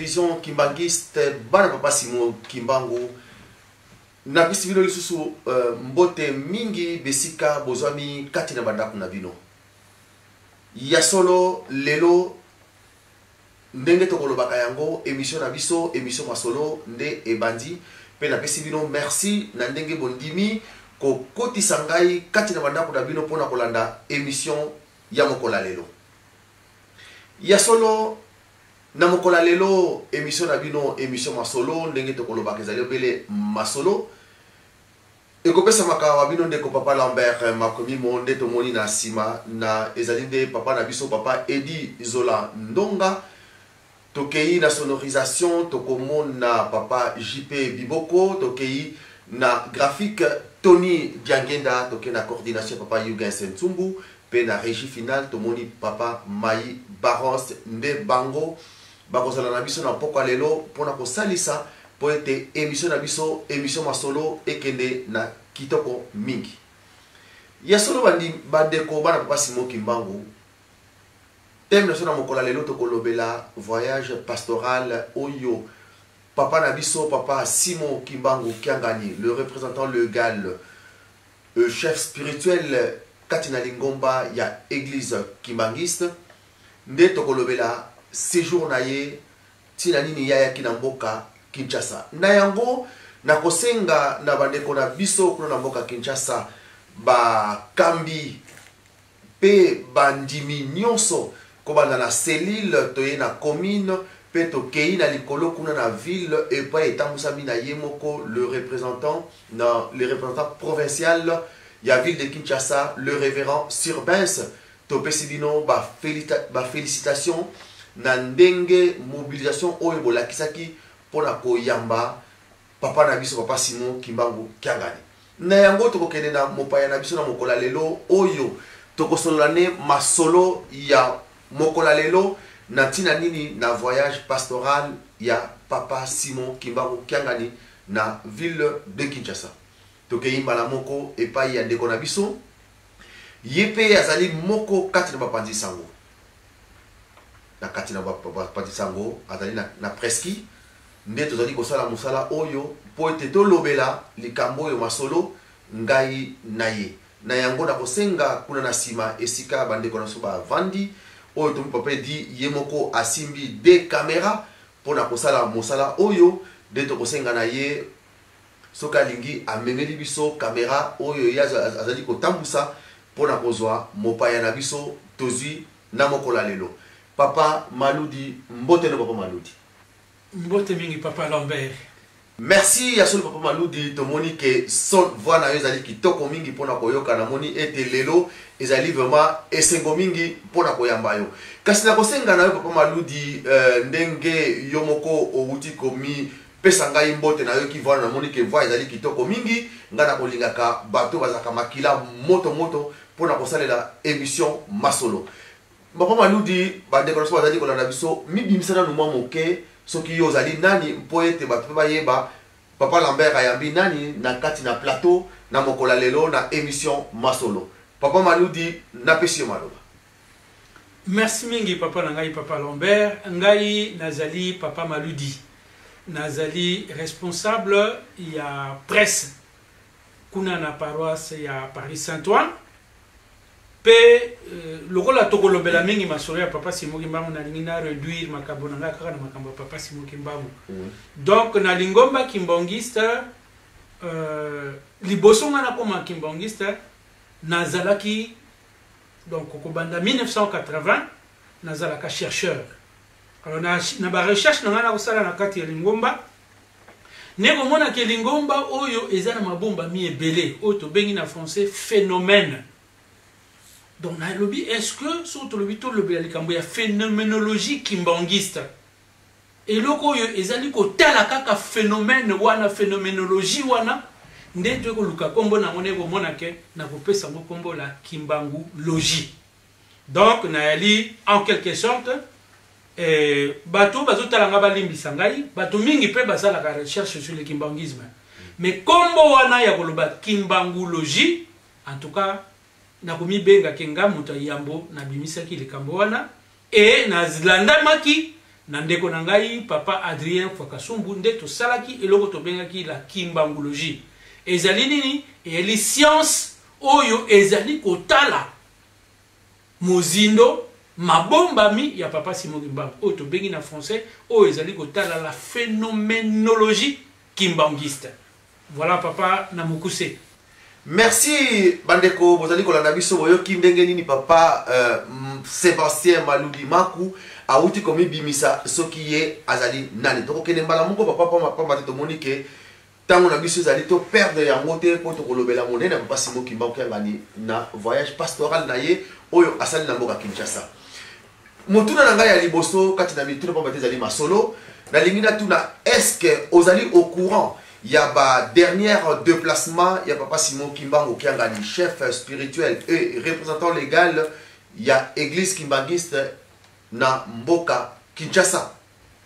Télévision Kimbanguiste, bana papa Simon Kimbangu. Napesi bino lisusu mbote mingi besika bozwami kati na bandako na bino. Ya solo lelo ndenge tokolobaka yango émission na biso, émission masolo nde ebandi, mpe napesi bino merci na ndenge bondimi kokotisa ngai kati na bandako na bino mpona kolanda émission ya mokolo ya lelo. Ya solo na mokolo ya lelo émission na bino, émission masolo, ndenge tokolobaka ezali obele masolo ekopesamaka wa bino ndeko papa Lambert Makomimo. Nde tomoni na nsima na ezali nde papa na biso, papa Edi Zola Ndonga. Tokei na sonorisation, tokomona papa JP Biboko. Tokei na graphique, Tony Diangenda. Tokei na coordination, papa Yugens Ntsumbu, mpe na régie finale tomoni papa Mai Baros. Nde bango bakozala na biso na pokwa lelo mpona kosalisa mpo ete émission na biso, émission masolo, ekende na kitoko mingi. Ya solo, bandeko bana papa Simon Kimbangu, thème na biso na mokolo ya lelo, tokolobela voyage pastoral oyo papa na biso, papa Simon Kimbangu Kiangani, le représentant légal, le chef spirituel kati na lingomba ya église kimbanguiste. Nde tokolobela séjour na ye, ntina nini ye ayaki na mboka Kinshasa. Na yango nakosenga na bandeko na biso kuna na mboka Kinshasa, bakambi mpe bandimi nyonso, kobanda na cellule, toye na commune, mpe tokei na likolo kuna na ville epai etambusami na ye moko le représentant, na le représentant provincial ya ville de Kinshasa, le révérend Surbens. Topesi bino bafélicitation na ndenge mobilisation oyo bolakisaki mpona koyamba papa na biso, papa Simon Kimbangu Kiangani. Na yango tokokende na mopaya na biso na mokolo ya lelo oyo tokosolola ne masolo ya mokolo ya lelo na ntina nini na voyage pastoral ya papa Simon Kimbangu Kiangani na ville de Kinshasa. Tokei mbala moko epai ya ndeko na biso, ye mpe azali moko kati na bapanzi sango, na kati na bapanzi sango azali na preski. Nde tozali kosala mosala oyo mpo ete tolobela likambo oyo masolo ngai na ye. Na yango nakosenga kuna na nsima esika bandeko na biso bavandi oyo tomi papa Edi ye moko asimbi de caméra mpona kosala mosala oyo. Nde tokosenga na ye soki alingi amemeli biso kamera oyo ye azali kotambusa mpona kozwa mopaya na biso tozwi na mokolo ya lelo, papa Maludi. Mbote no, papa Maludi. Mbote mingi, papa Lambert. Merci. Ya solo, papa Maludi, tomoni ke son voix na yo ezali kitoko mingi mpona koyoka. Namoni ete lelo ezali vraiment esengo mingi mpona koyamba yo. Kasi nakosenga na yo, papa Maludi, ndenge yo moko owuti komi pesa ngai mbote, nayoki voix, namoni ke voix ezali kitoko mingi. Ngai nakolingaka bato bazalaka makila moto moto mpona kosalela émission masolo. Papa Maludi, bandeko na biso bazali kolanda biso, mibimisa nanu mwa moke soki yo ozali nani, mpo ete bato mpe bayeba papa Lambert ayambi nani na kati na plateau na mokolo ya lelo na émission masolo. Papa Maludi, napesi yo maloba. Merci mingi, papa na ngai, papa Lambert. Ngai nazali papa Maludi, nazali responsable ya presse kuna na paroisse ya Paris Saint Ouen. Mpe lokola tokolobela mingi masolo ya papa Simon Kimbangu, nalingi na réduire makambo na ngai kaka na makambo ya papa Simon Kimbangu. Donc na lingomba kimbanguiste, liboso ngai nakoma kimbanguiste, nazalaki, donc kobanda 1980, nazalaka chercheur. Alors na barecherche na ngai nakosala na kati ya lingomba, nde komonaka lingomba oyo eza na mabombami ebele oyo tobengi na français phénomène. Donc nalobi, est ce que soki tolobi, tolobela likambo ya phénoménologie kimbanguiste, eloko oyo ezali kotala kaka phénomène wana, phénoménologie wana, nde toyei koluka nkombo nango. Nde komona ke nakopesa yango nkombo la kimbangulogie. Donc nayali en quelque sorte, bato bazotala nga balimbisa ngai, bato mingi mpe basalaka recherche sur le kimbanguisme, mais nkombo wana ya koloba kimbangulogie, en tout cas nakomibengaki nga moto ya yambo nabimisaki likambo wana e nalandamaki. Na ndeko na ngai papa Adrien Fwakasumbu nde tosalaki eloko tobengaki la kimbangologie. Ezali nini? Eyali science oyo ezali kotala mozindo mabombami ya papa Simon Kimbangu, oyo tobengi na français oyo ezali kotala la phénoménologie kimbanguiste. Voilà papa na mokuse. Merci bandeko bozali kolanda biso, boyoki ndenge nini papa Sébastien Maludi Maku awuti komibimisa soki ye azali nani. Tokokende mbala moko papa pamba pamba te, tomoni ke ntango na biso ezali to perdre yango te, mpo tokolobela monene ya papa Simon Kimbangu Kiangani na voyage pastoral na ye oyo asali na mboka Kinshasa. Motuna na ngai ya liboso kati na mituna, pamba te ezali masolo, nalingi natuna: est-ce que ozali au courant ya ba dernière déplacement ya papa Simon Kimbangu Kiangani, chef spirituel et représentant légal ya église kimbanguiste na mboka Kinshasa?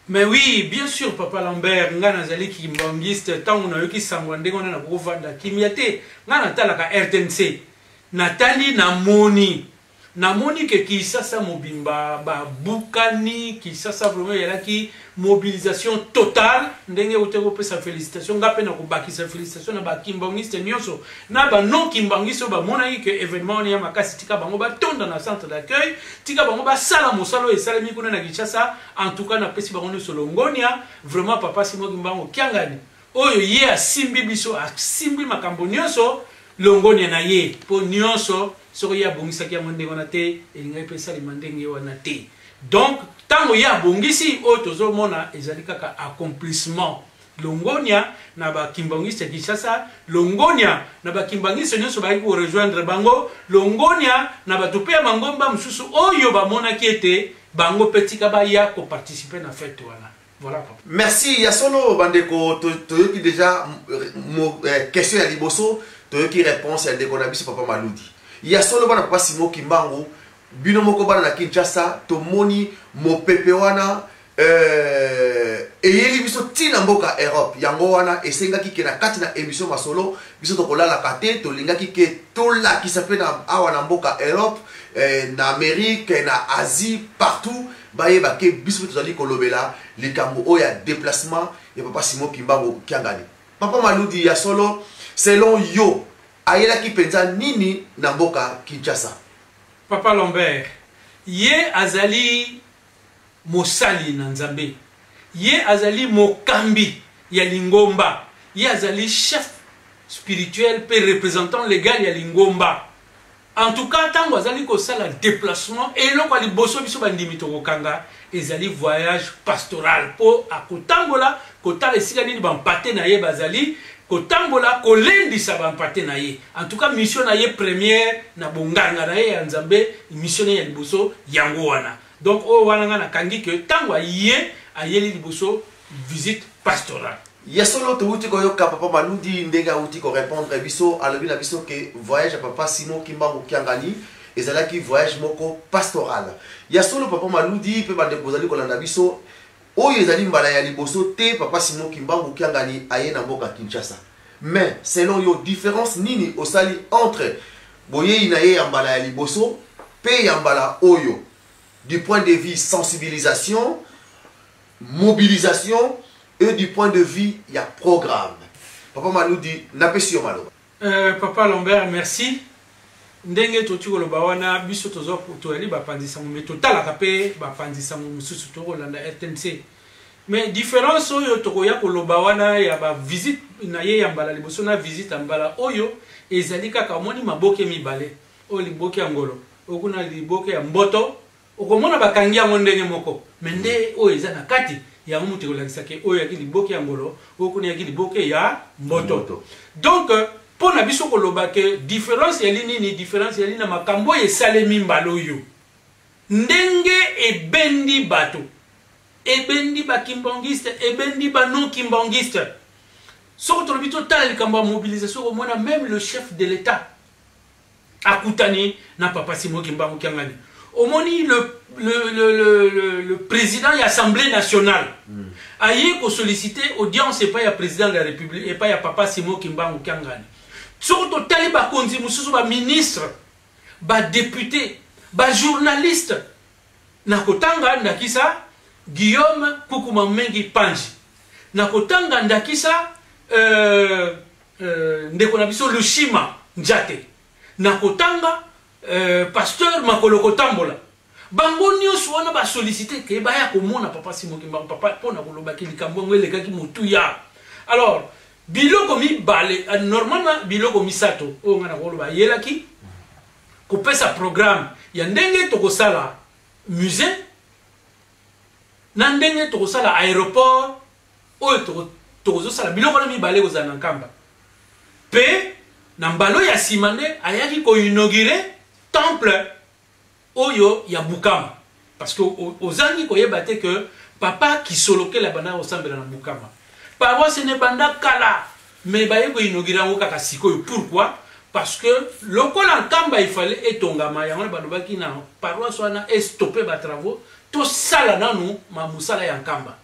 Mais oui, bien sûr, papa Lambert, nga nazali kimbanguiste. Ntango nayoki sango ya ndenge wana, nakokovanda kimia te. Nga natalaka RTNC, natali, namoni ke Kinshasa mobimba babukani. Kinshasa vraiment eyalaki mobilisation totale. Ndenge euti kopesa félicitation, nga mpe na kobakisa félicitation na bakimbangiste nyonso na banon kimbangiste oyo bamonaki ke événement wana ya makasi. Tika bango batonda na centre d'accueil, tika bango basala mosala oyo esalemi kuna na Kinshasa. En tout cas, napesi bango nyonso longonia. Vraiment, papa Simon Kimbangu Kiangani oyo ye asimbi biso, asimbi makambo nyonso, longonia na ye, mpo nyonso soki ye abongisaki yango ndenge wana te, elingaki mpe esalema ndenge wana te. Donc ntango ye abongisi, oyo tozomona ezali kaka accomplissement. Longonia na bakimbangiste ya Kinshasa, longonia na bakimbangiste nyonso bayaki korejoindre bango, longonia na bato mpe ya mangomba mosusu oyo bamonaki ete bango mpe tika baya koparticiper na fête wana. Voilà, papa. Merci. Ya solo bandeko, toyoki déjà question ya liboso, toyoki réponse ya ndeko na biso papa Maludi. Ya solo bana papa Simon Kimbangu, bino moko bana na Kinshasa, tomoni mopepe wana eyeli biso ntina mboka Europe. Yango wana esengaki ke na kati na émission masolo biso tokolalaka te, tolingaki ke tolakisa mpe na awa na mboka Europe, na Amérique, na Asie, partout, bayeba ke biso mpe tozali kolobela likambo oyo ya déplacement ya papa Simon Kimbangu Kiangani. Papa Maludi, ya solo, selon yo, ayelaki mpenza nini na mboka Kinshasa? Papa Lambert, ye azali mosali na Nzambe, ye azali mokambi ya lingomba, ye azali chef spirituel mpe représentant légal ya lingomba. En tout cas, ntango azali kosala déplacement, eloko ya liboso biso bandimi tokokanga ezali voyage pastoral, mpo akotambola kotala esika nini bampate na ye bazali, kotambola kolendisa bampate na ye. En tout cas, mission na ye première na bonganga na ye ya Nzambe, mission na ye ya liboso yango wana. Donc oyo wana nga nakangi ke ntango aye, ayeli liboso visite pastorale. Ya solo, towuti koyoka papa Maludi ndenge awuti korépondre biso. Alobi na biso ke voyage ya papa Simon Kimbangu Kiangani ezalaki voyage moko pastoral. Ya solo papa Maludi mpe bandeko bozali kolanda biso, oyo ezali mbala ya liboso te papa Simon Kimbangu Kiangani aye na mboka Kinshasa. Mais selon yo, différence nini osali entre boyei na ye ya mbala ya liboso mpe ya mbala oyo, du point de vue sensibilisation, mobilisation et du point de vue ya programme? Papa Maludi, napesi yo maloba. Papa Lambert, merci. Ndenge toti koloba wana, biso toyali bapanzi sango, mais totalaka mpe bapanzi sango mosusu, tokolanda RTNC. Mais différence oyo tokoya koloba wana ya bavisite na ye ya mbala liboso na visite ya mbala oyo ezali kaka, omoni maboke mibale oyo, liboke ya ngolo oyo kuna, liboke ya mboto, okomona bakangi yango ndenge moko, mais nde oyo eza na kati yango moto ekolakisaki oyo yaki liboke ya ngolo, oyo kuna yaki liboke ya mboto. Mboto. Donc mpo na biso koloba ke différence yali nini, différence yali na makambo oyo esalemi mbala oyo, ndenge ebendi bato, ebendi bakimbangiste, ebendi banon kimbangiste. Soki tolobi totala likambo ya mobilisation, okomona même le chef de l'État akutani na papa Simon Kimbangu Kiangani. Omoni le président ya Assemblée nationale aye kosollicite audience epai ya président de la République, epai ya papa Simon Kimbangu Kiangani. Soki totali bakonzi mosusu, baministre, badéputé, bajournaliste, na kotanga ndakisa Guillaume Kukuma Mengi Panji, nakotanga ndakisa euh, euh, ndeko na biso Lushima Njate, nakotanga euh, pasteur Makolo Kotambola. Bango nyonso wana basollicite ke baya komona papa Simon Kimbangu papa mpo na kolobaki likambo yango elekaki motuya. Alors biloko mibale, euh, normalement biloko misato oyo ngai nakoloba ayelaki kopesa programme ya ndenge tokosala musée na ndenge tokosala aéroport oyo tokozosala biloko wana mibale ekozala na Nkamba. Mpe na mbalo ya nsima nde ayaki koinaugure temple oyo ya Bukama, parce que ozangi koyeba te que papa Kisolokele abandaka kosambela na Bukama. Paroisse ne banda kala, mais baye koinaugure yango kaka sikoyo. Pourquoi? Parce que lokola Nkamba ifale etongama, yango wana balobaki na paroisse wana estoppe ba travaux, tosala nanu ma mosala ya Nkamba.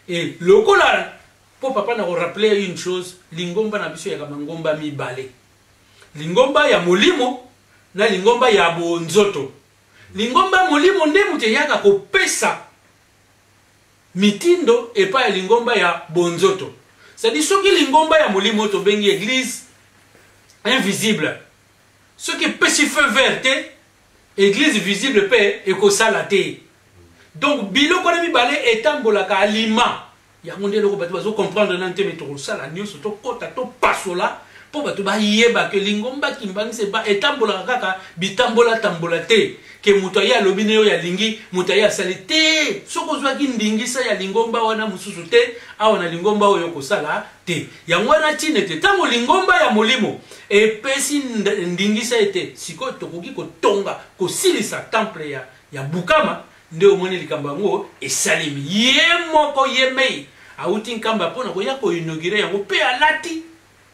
Et lokola po papa na korappeler une chose, lingomba na biso yaka mangomba mibale, lingomba ya molimo na lingomba ya bonzoto. Lingomba ya molimo nde moto eyaka kopesa mitindo epai ya lingomba ya bonzoto. C'est-à-dire soki lingomba ya molimo tobengi église invisible, soki epesi feu vert te, église visible mpe ekosala te. Donc biloko wana mibale etambolaka alima. Yango nde eloko bato bazo comprendre nanu te, me tokosala nyonso tokɔta topasola mpo bato bayeba ke lingomba Kimbanguiste etambolaka kaka bitambola-tambola te, ke moto aye alobi ne oyo alingi, moto aye asali te. Soki ozwaki ndingisa ya lingomba wana mosusu te, awa na lingomba oyo okosala te. Yango wana ntina ete ntango lingomba ya molimo epesi ndingisa ete sikoyo tokoki kotonga kosilisa temple ya Bukama, nde omoni likambo yango esalemi. Ye moko ye mei awuti Nkamba mpo na koya koinaugure yango, mpe alati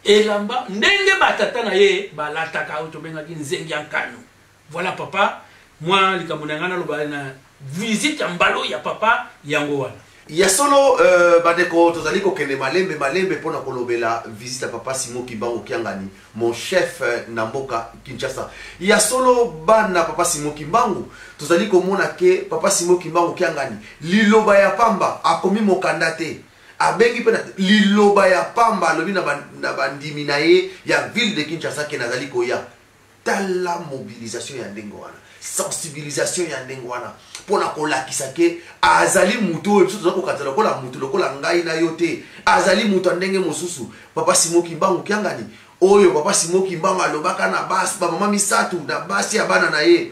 elamba ndenge batata na ye balataka, oyo tobengaki nzengi ya nkanu. Voilà papa, mwa likambo na ngai naloba na visite ya mbalo ya papa yango wana. Ya solo, bandeko, tozali kokende malembe malembe mpona kolobela visite ya papa Simon Kimbangu Kiangani, mon chef, na mboka Kinshasa. Ya solo, bana papa Simon Kimbangu, tozali komona ke papa Simon Kimbangu Kiangani, liloba ya pamba, akomi mokanda te, abengi mpe na liloba ya pamba, alobi na bandimi na ye ya ville de Kinshasa ke nazali koya. Tala mobilisation ya ndenge wana, sensibilisation ya ndenge wana, mpona kolakisa ke azali mutu oyo biso toza kokanisa lokola mutu lokola ngai na yo te. Azali mutu ya ndenge mosusu. Papa Simon Kimbangu Kiangani oyo, papa Simon Kimbangu alobaka na basi, bamama misato na basi ya bana na ye,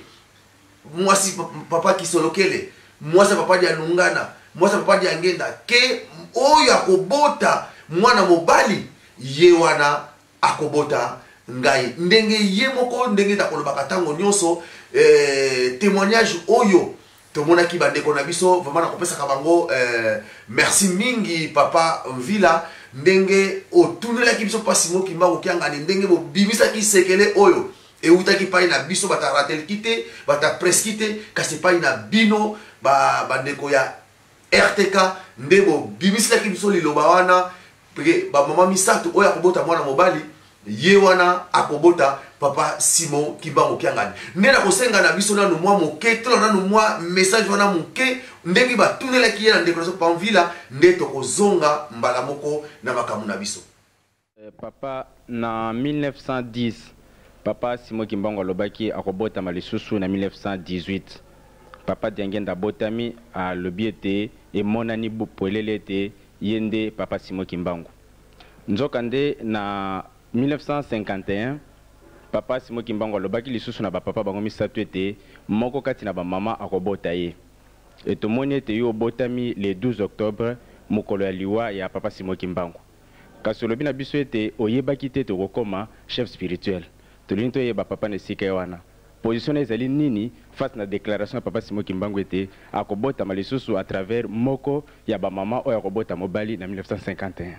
mwasi papa Kisolokele, mwasi ya papa Dialungana, mwasi ya papa Diangenda, ke oyo akobota mwana mobali, ye wana akobota ngai. Ndenge ye moko, ndenge nakolobaka ntango nyonso, témoignage oyo tomonaki bandeko na biso, vraiment nakopesaka bango merci mingi. Papa Mvila, ndenge otunelaki biso papa Simon Kimbangu Kiangani, ndenge bobimisaki sekele oyo eutaki pai na biso, bata ratelki te, bata preski te, kasi epai na bino bandeko ya RTK nde bobimiselaki biso liloba wana pe bamama misato oyo akobota mwana mobali, ye wana akobota papa Simon Kimbangu Kiangani. Nde nakosenga na biso nanu mwa moke, tola nanu mwa message wana moke, ndenge batunelaki ye na ndeko na biso Pamvila, nde tokozonga mbala moko na makambo na biso. Papa, na 1910 papa Simon Kimbangu alobaki akobotama lisusu na 1918. Papa Diangenda abotami, alobi ete emonani polele ete ye nde papa Simon Kimbangu. Nzokande na 1951 papa Simon Kimbangu alobaki lisusu na bapapa bango misato ete moko kati na bamama akobota ye. E tomoni ete yo obotami le 12 octobre, mokolo ya liwa ya papa Simon Kimbangu. Kasi olobi na biso ete oyebaki te ete okokoma chef spirituel. Tolingi toyeba papa na esika ye wana, position na ezali nini face na déclaration ya papa Simon Kimbangu ete akobotama lisusu à travers moko ya bamama oyo akobota mobali na 1951?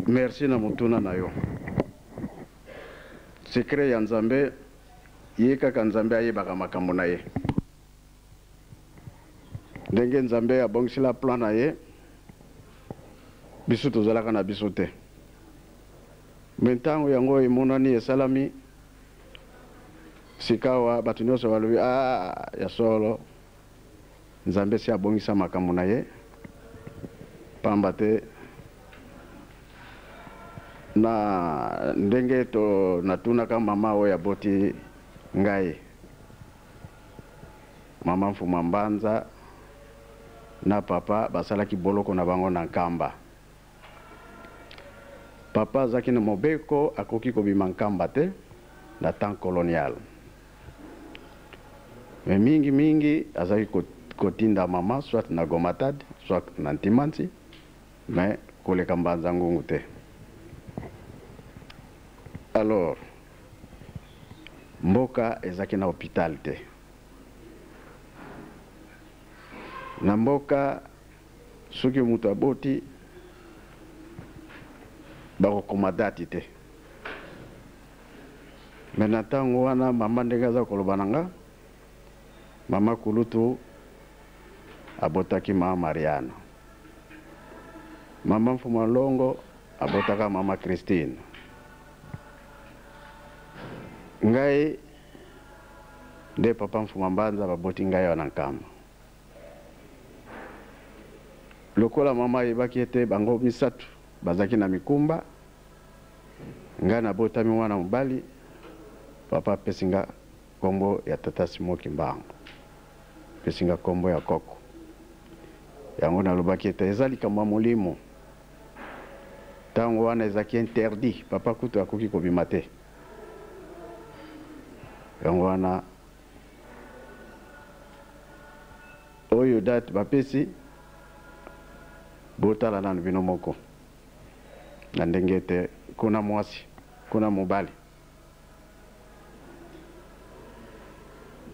Merci na motuna na yo. Secret ya Nzambe, ye kaka Nzambe ayebaka makambo na ye. Ndenge Nzambe abongisela plan na ye, biso tozalaka na biso te. Me ntango yango emonani esalami, Sikawa bato nyonso balobi, Ah, ya solo, Nzambe esi abongisa makambo na ye, pamba te na ndenge to natunaka mama oyo aboti ngai, mama Mfuma Mbanza na papa basalaki boloko na bango na Nkamba. Papa azalaki na mobeko akoki kobima Nkamba te na temps colonial. Mais mingi mingi azalaki kotinda mama soit na Gomatad soit na Ntimanti mais koleka Mbanza Ngungu te. Alors mboka ezalaki na hopital te. Na mboka Soki mutu aboti bakokoma date te mais na tango wana mama ndenge aza koloba na nga mama kulutu abotaki mama Mariana mama Mfuma Longo abotaka mama Christine ngai nde papa Mfuma Mbanza baboti ngai awa na Nkamba. Lokola mama ayebaki ete bango misatu bazalaki na mikumba, ngai nabotami mwana mobali, papa apesi nga kombo ya tata Simon Kimbangu, apesi nga kombo ya koko. Yango nalobaki ete eza likambo ya molimo. Tango wana ezalaki interdit, papa kutu akoki kobima te. Yango wana Oyo date bapesi botala nanu bino moko na ndenge ete kuna muasi kuna mobali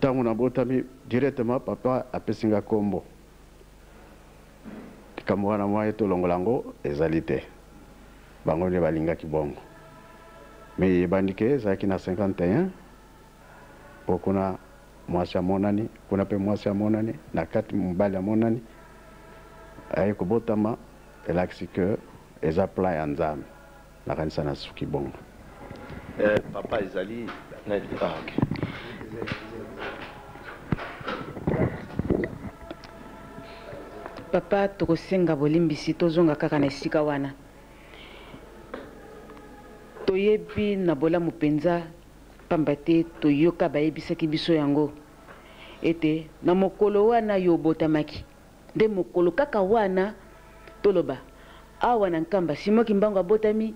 tango nabotami directement papa apesi nga kombo likambo wana moyen tolongola yango ezali te bango nde balingaki bongo mais eyebani ke ezalaki na 51 Po kuna mwasi amonani, kuna pe mwasi amonani, na kati mobali amonani, aye kobotama, elakisi que eza plan ya Nzambe. Nakanisa nasuki bongo. Eh papa ezali ah ok. Papa tokosenga bolimbisi tozonga kaka na esika wana. Toyebi na bolamu mpenza Pamba te toyoka bayebisaki biso yango, ete na mokolo wana yo obotamaki, nde mokolo kaka wana, toloba, awa na Nkamba, Simon Kimbangu abotami,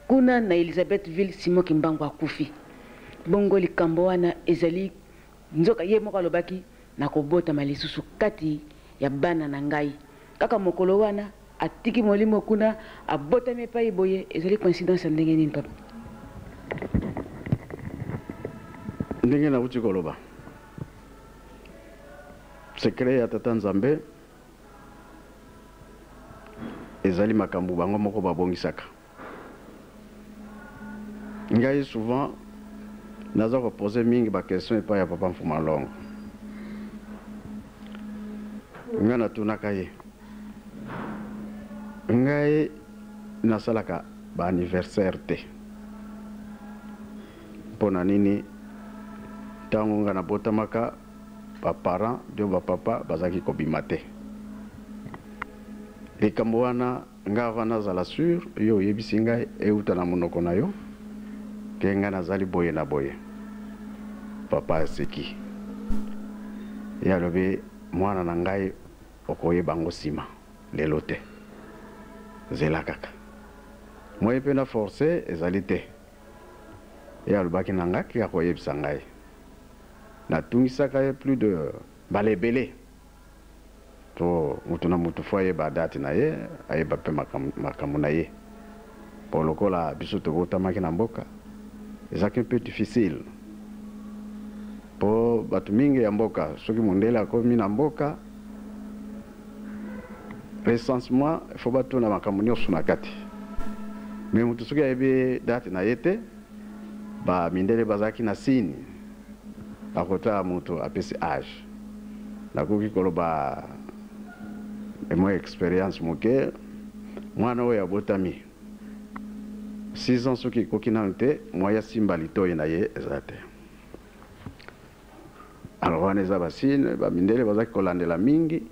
kuna na Elisabethville, Simon Kimbangu akufi. Bongo likambo wana ezali, nzoka ye moko alobaki, Nakobotama lisusu kati ya bana na ngai. Kaka mokolo wana, atiki molimo kuna, abotami epai boye, ezali coïncidence ya ndenge nini, papa? Ndenge nauti koloba, secret ya Tata Nzambe ezali makambo bango moko babongisaka. Ngai souvent naza ko poser mingi ba questions epai ya papa Mfuma Longo. Ngai natunaka ye, ngai nasalaka ba anniversaire te mpo na nini? Ntango ngai nabotamaka ba parents to ba papa bazalaki kobima te. Likambo wana Nga avant nazala sur yo oyebisi ngai ewuta na monoko na yo ke ngai nazali boye na boye. Papa aseki ye alobi mwana na ngai okoyeba yango sima lelo te zela kaka. Moyen pe na forcer ezali te. Ye alobaki na nga ke akoyebisa ngai. Natungisaka ye plus de mbala ebele. Po mutu na mutu faut ayeba date na ye, ayeba pe makambo na ye. Po lokola biso tobotamaki na mboka, ezalaki un peu difficile. Po batu mingi ya mboka, soki mundele akomi na mboka, recensement il faut batuna makambo nionso na kati. Mais mutu soki ayebi date na ye te, ba mindele bazalaki na signe. Akotala mutu apesi age. Nakoki koloba mwa experience moke, mwana oyo abotami 6 ans soki ekoki nanu te, moyen asimba litoyi na ye eza te. Alors wana eza ba signe, ba mindele bazaki kolandela mingi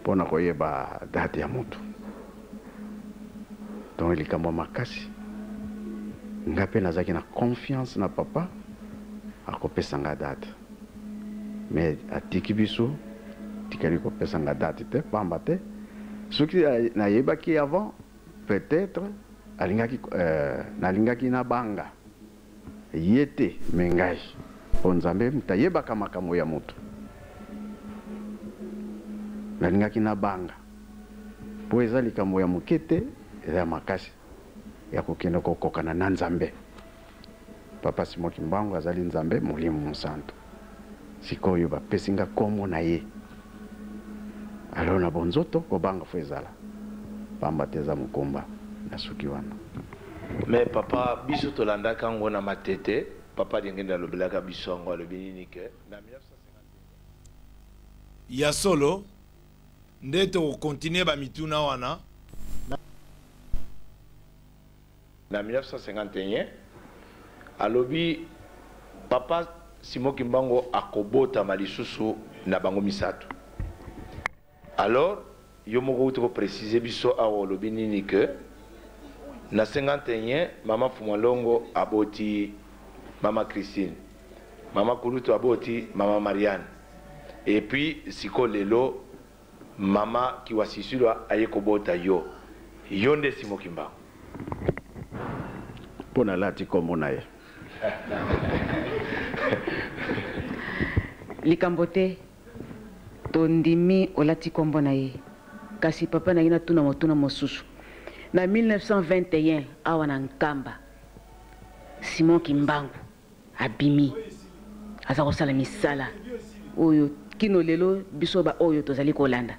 pona koyeba date ya mutu. Donc likambo ya makasi, nga pe nazalaki na confiance na papa akopesa nga date. Mais atiki biso, atikali kopesa nga date te, pamba te soki nayebaki avant peut-etre alingaki nalingaki nabanga. Ye te mais ngai po Nzambe moto ayebaka makambo ya moto. Nalingaki nabanga po eza likambo ya moke te, eza ya makasi ya kokende kokokana na Nzambe. Papa Simon Kimbangu azali Nzambe Molimo Mosantu. Sikoyo bapesi nga kombo na ye. Alors na bonzoto kobanga faut ezala pamba te eza mokumba na suki wana. Mais papa biso tolandaka yango na matete papa diangenda alobelaka biso yango alobi nini que na 1951 Ya solo nde toko continuer ba mituna wana. Na 1951 alobi papa Simon Kimbangu akobotama lisusu na bango misatu. Alors yo moko outi ko preciser biso awa olobi nini que na 51 mama Fumua Longo aboti mama Christine, mama Kulutu aboti mama Marianne et puis sikoyo lelo mama Kiwasisilwa aye kobota yo, yo nde Simon Kimbangu. Mpo nalati kombo na ye. Likambo te. Tondimi olati kombo na ye. Kasi papa nalingi natuna motuna mosusu. Na 1921 awa na Nkamba, Simon Kimbangu abimi aza kosala misala oyo kino lelo biso ba oyo tozali kolanda.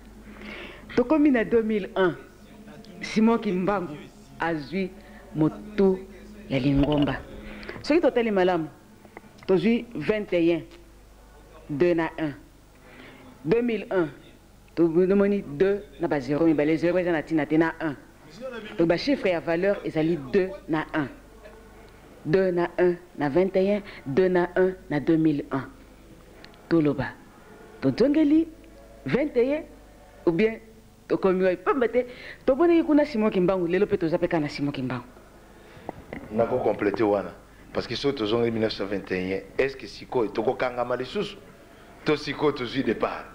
Tokomi na 2001, Simon Kimbangu azwi motu ya lingomba. Soki totali malamu, tozwi 21 2 na 1 2001 tomoni 2 na ba 0 mibale 0 eza na ntina te na 1 donc ba chiffre ya valeur ezali 2 na 1 2 na 1 na 21 2 na 1 na 2001 toloba tozongeli 21 ou bien tokomi wapi pamba te tomonaki kuna Simon Kimbangu lelo mpe toza mpe kaka na Simon Kimbangu. Nako completer wana parce que soki tozongeli 1921 est ce que sikoyo tokokangama lisusu to sikoyo tozui depart?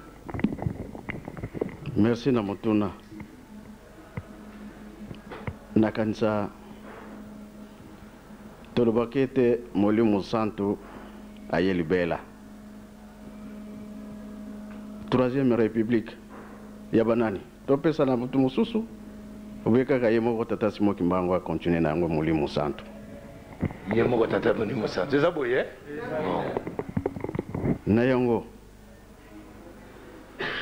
Merci na motuna. Nakanisa tolobaki ete Molimo Santu aye libela. Troisième Republique ya banani? Topesa na moto mosusu ou bien kaka ye moko Tata Simon Kimbangu a continuer na yango Molimo Santu? Ye moko Tata Molimo Santu. Eza boye eh? Bon. Na yango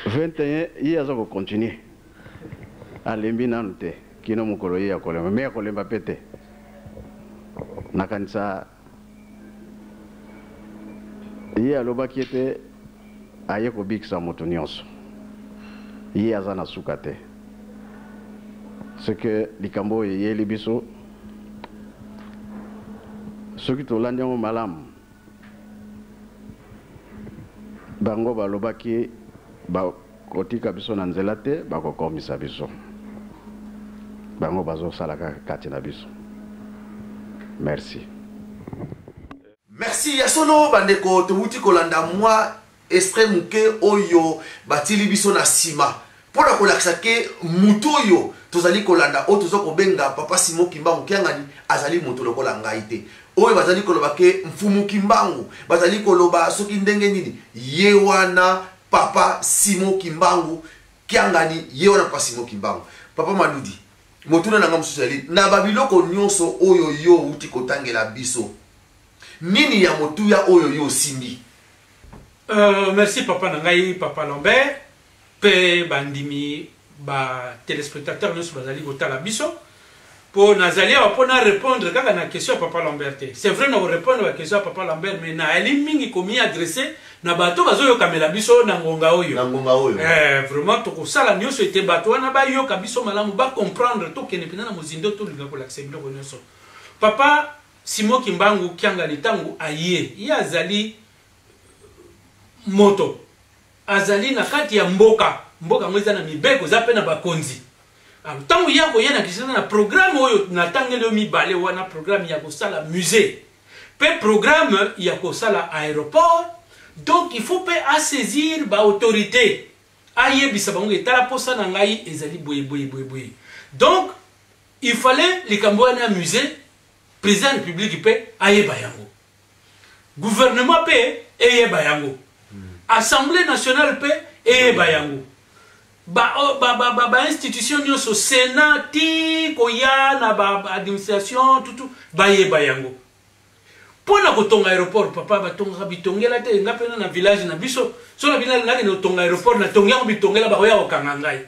21 ye aza ko continuer. Alembi nanu te kino mokolo ye akolemba mais akolemba pe te. Nakanisa Ye alobaki ete aye kobikisa moto nionso. Ye aza na suka te. Ce que likambo oyo eyeli biso, soki tolandi yango malamu, bango balobaki bakotika biso na nzela te, bakokomisa biso. Bango bazosala kaka kati na biso. Merci. Merci ya solo bandeko towuti kolanda mwa extrait moke oyo batili biso na sima mpo na kolakisa ke moto oyo tozali kolanda oyo toza kobenga papa Simon Kimbangu Kiangani azali moto lokola ngai te oyo bazali koloba ke mfumu Kimbangu bazali koloba soki ndenge nini ye wana papa Simon Kimbangu Kiangani ye wana papa Simon Kimbangu papa Maludi motuna na ngai mosusu ezali na babiloko nyonso oyo yo outi kotangela biso nini ya motuya oyo yo osimbi Merci papa na ngai papa Lambert mpe bandimi ba telespectateurs nyonso bazali kotala biso mpo nazali awa mpo na répondre kaka na question ya papa Lambert te. C'est vrai na korépondre ba question ya papa Lambert, mais nayali mingi komi adresse na bato bazoyokamela biso na ngonga oyo. Na ngonga oyo. Vraiment tokosala nyonso ete bato wana bayoka biso malamu, bacomprendre, tokende mpenza na mozindo, tolinga kolakisa biloko nyonso. Papa Simon Kimbangu Kiangani ntango aye, ye azali Moto azali na kati ya mboka, mboka yango eza na mibeko, eza mpe na bakonzi. Alors, ntango ye akoya na Kinshasa na programme oyo natangeli yo mibale wana, programme ya kosala musée mpe programme ya kosala aéroport, donc il faut mpe asaisir baautorité, ayebisa bango etala mposa na ngai ezali boye boye boye boye. Donc il fallait likambo wana ya musée, président ya république mpe ayeba yango, gouvernement mpe eyeba yango, assemblée nationale mpe eyeba yango, bainstitution nyonso, sénat ti koya na baadministration tutu bayeba yango. Mpo na kotonga aéroport, papa, batongaka bitongela te. Nga mpena na village na biso, so na bino nakende kotonga aéroport, natongi yango bitongela, bakoya kokanga ngai.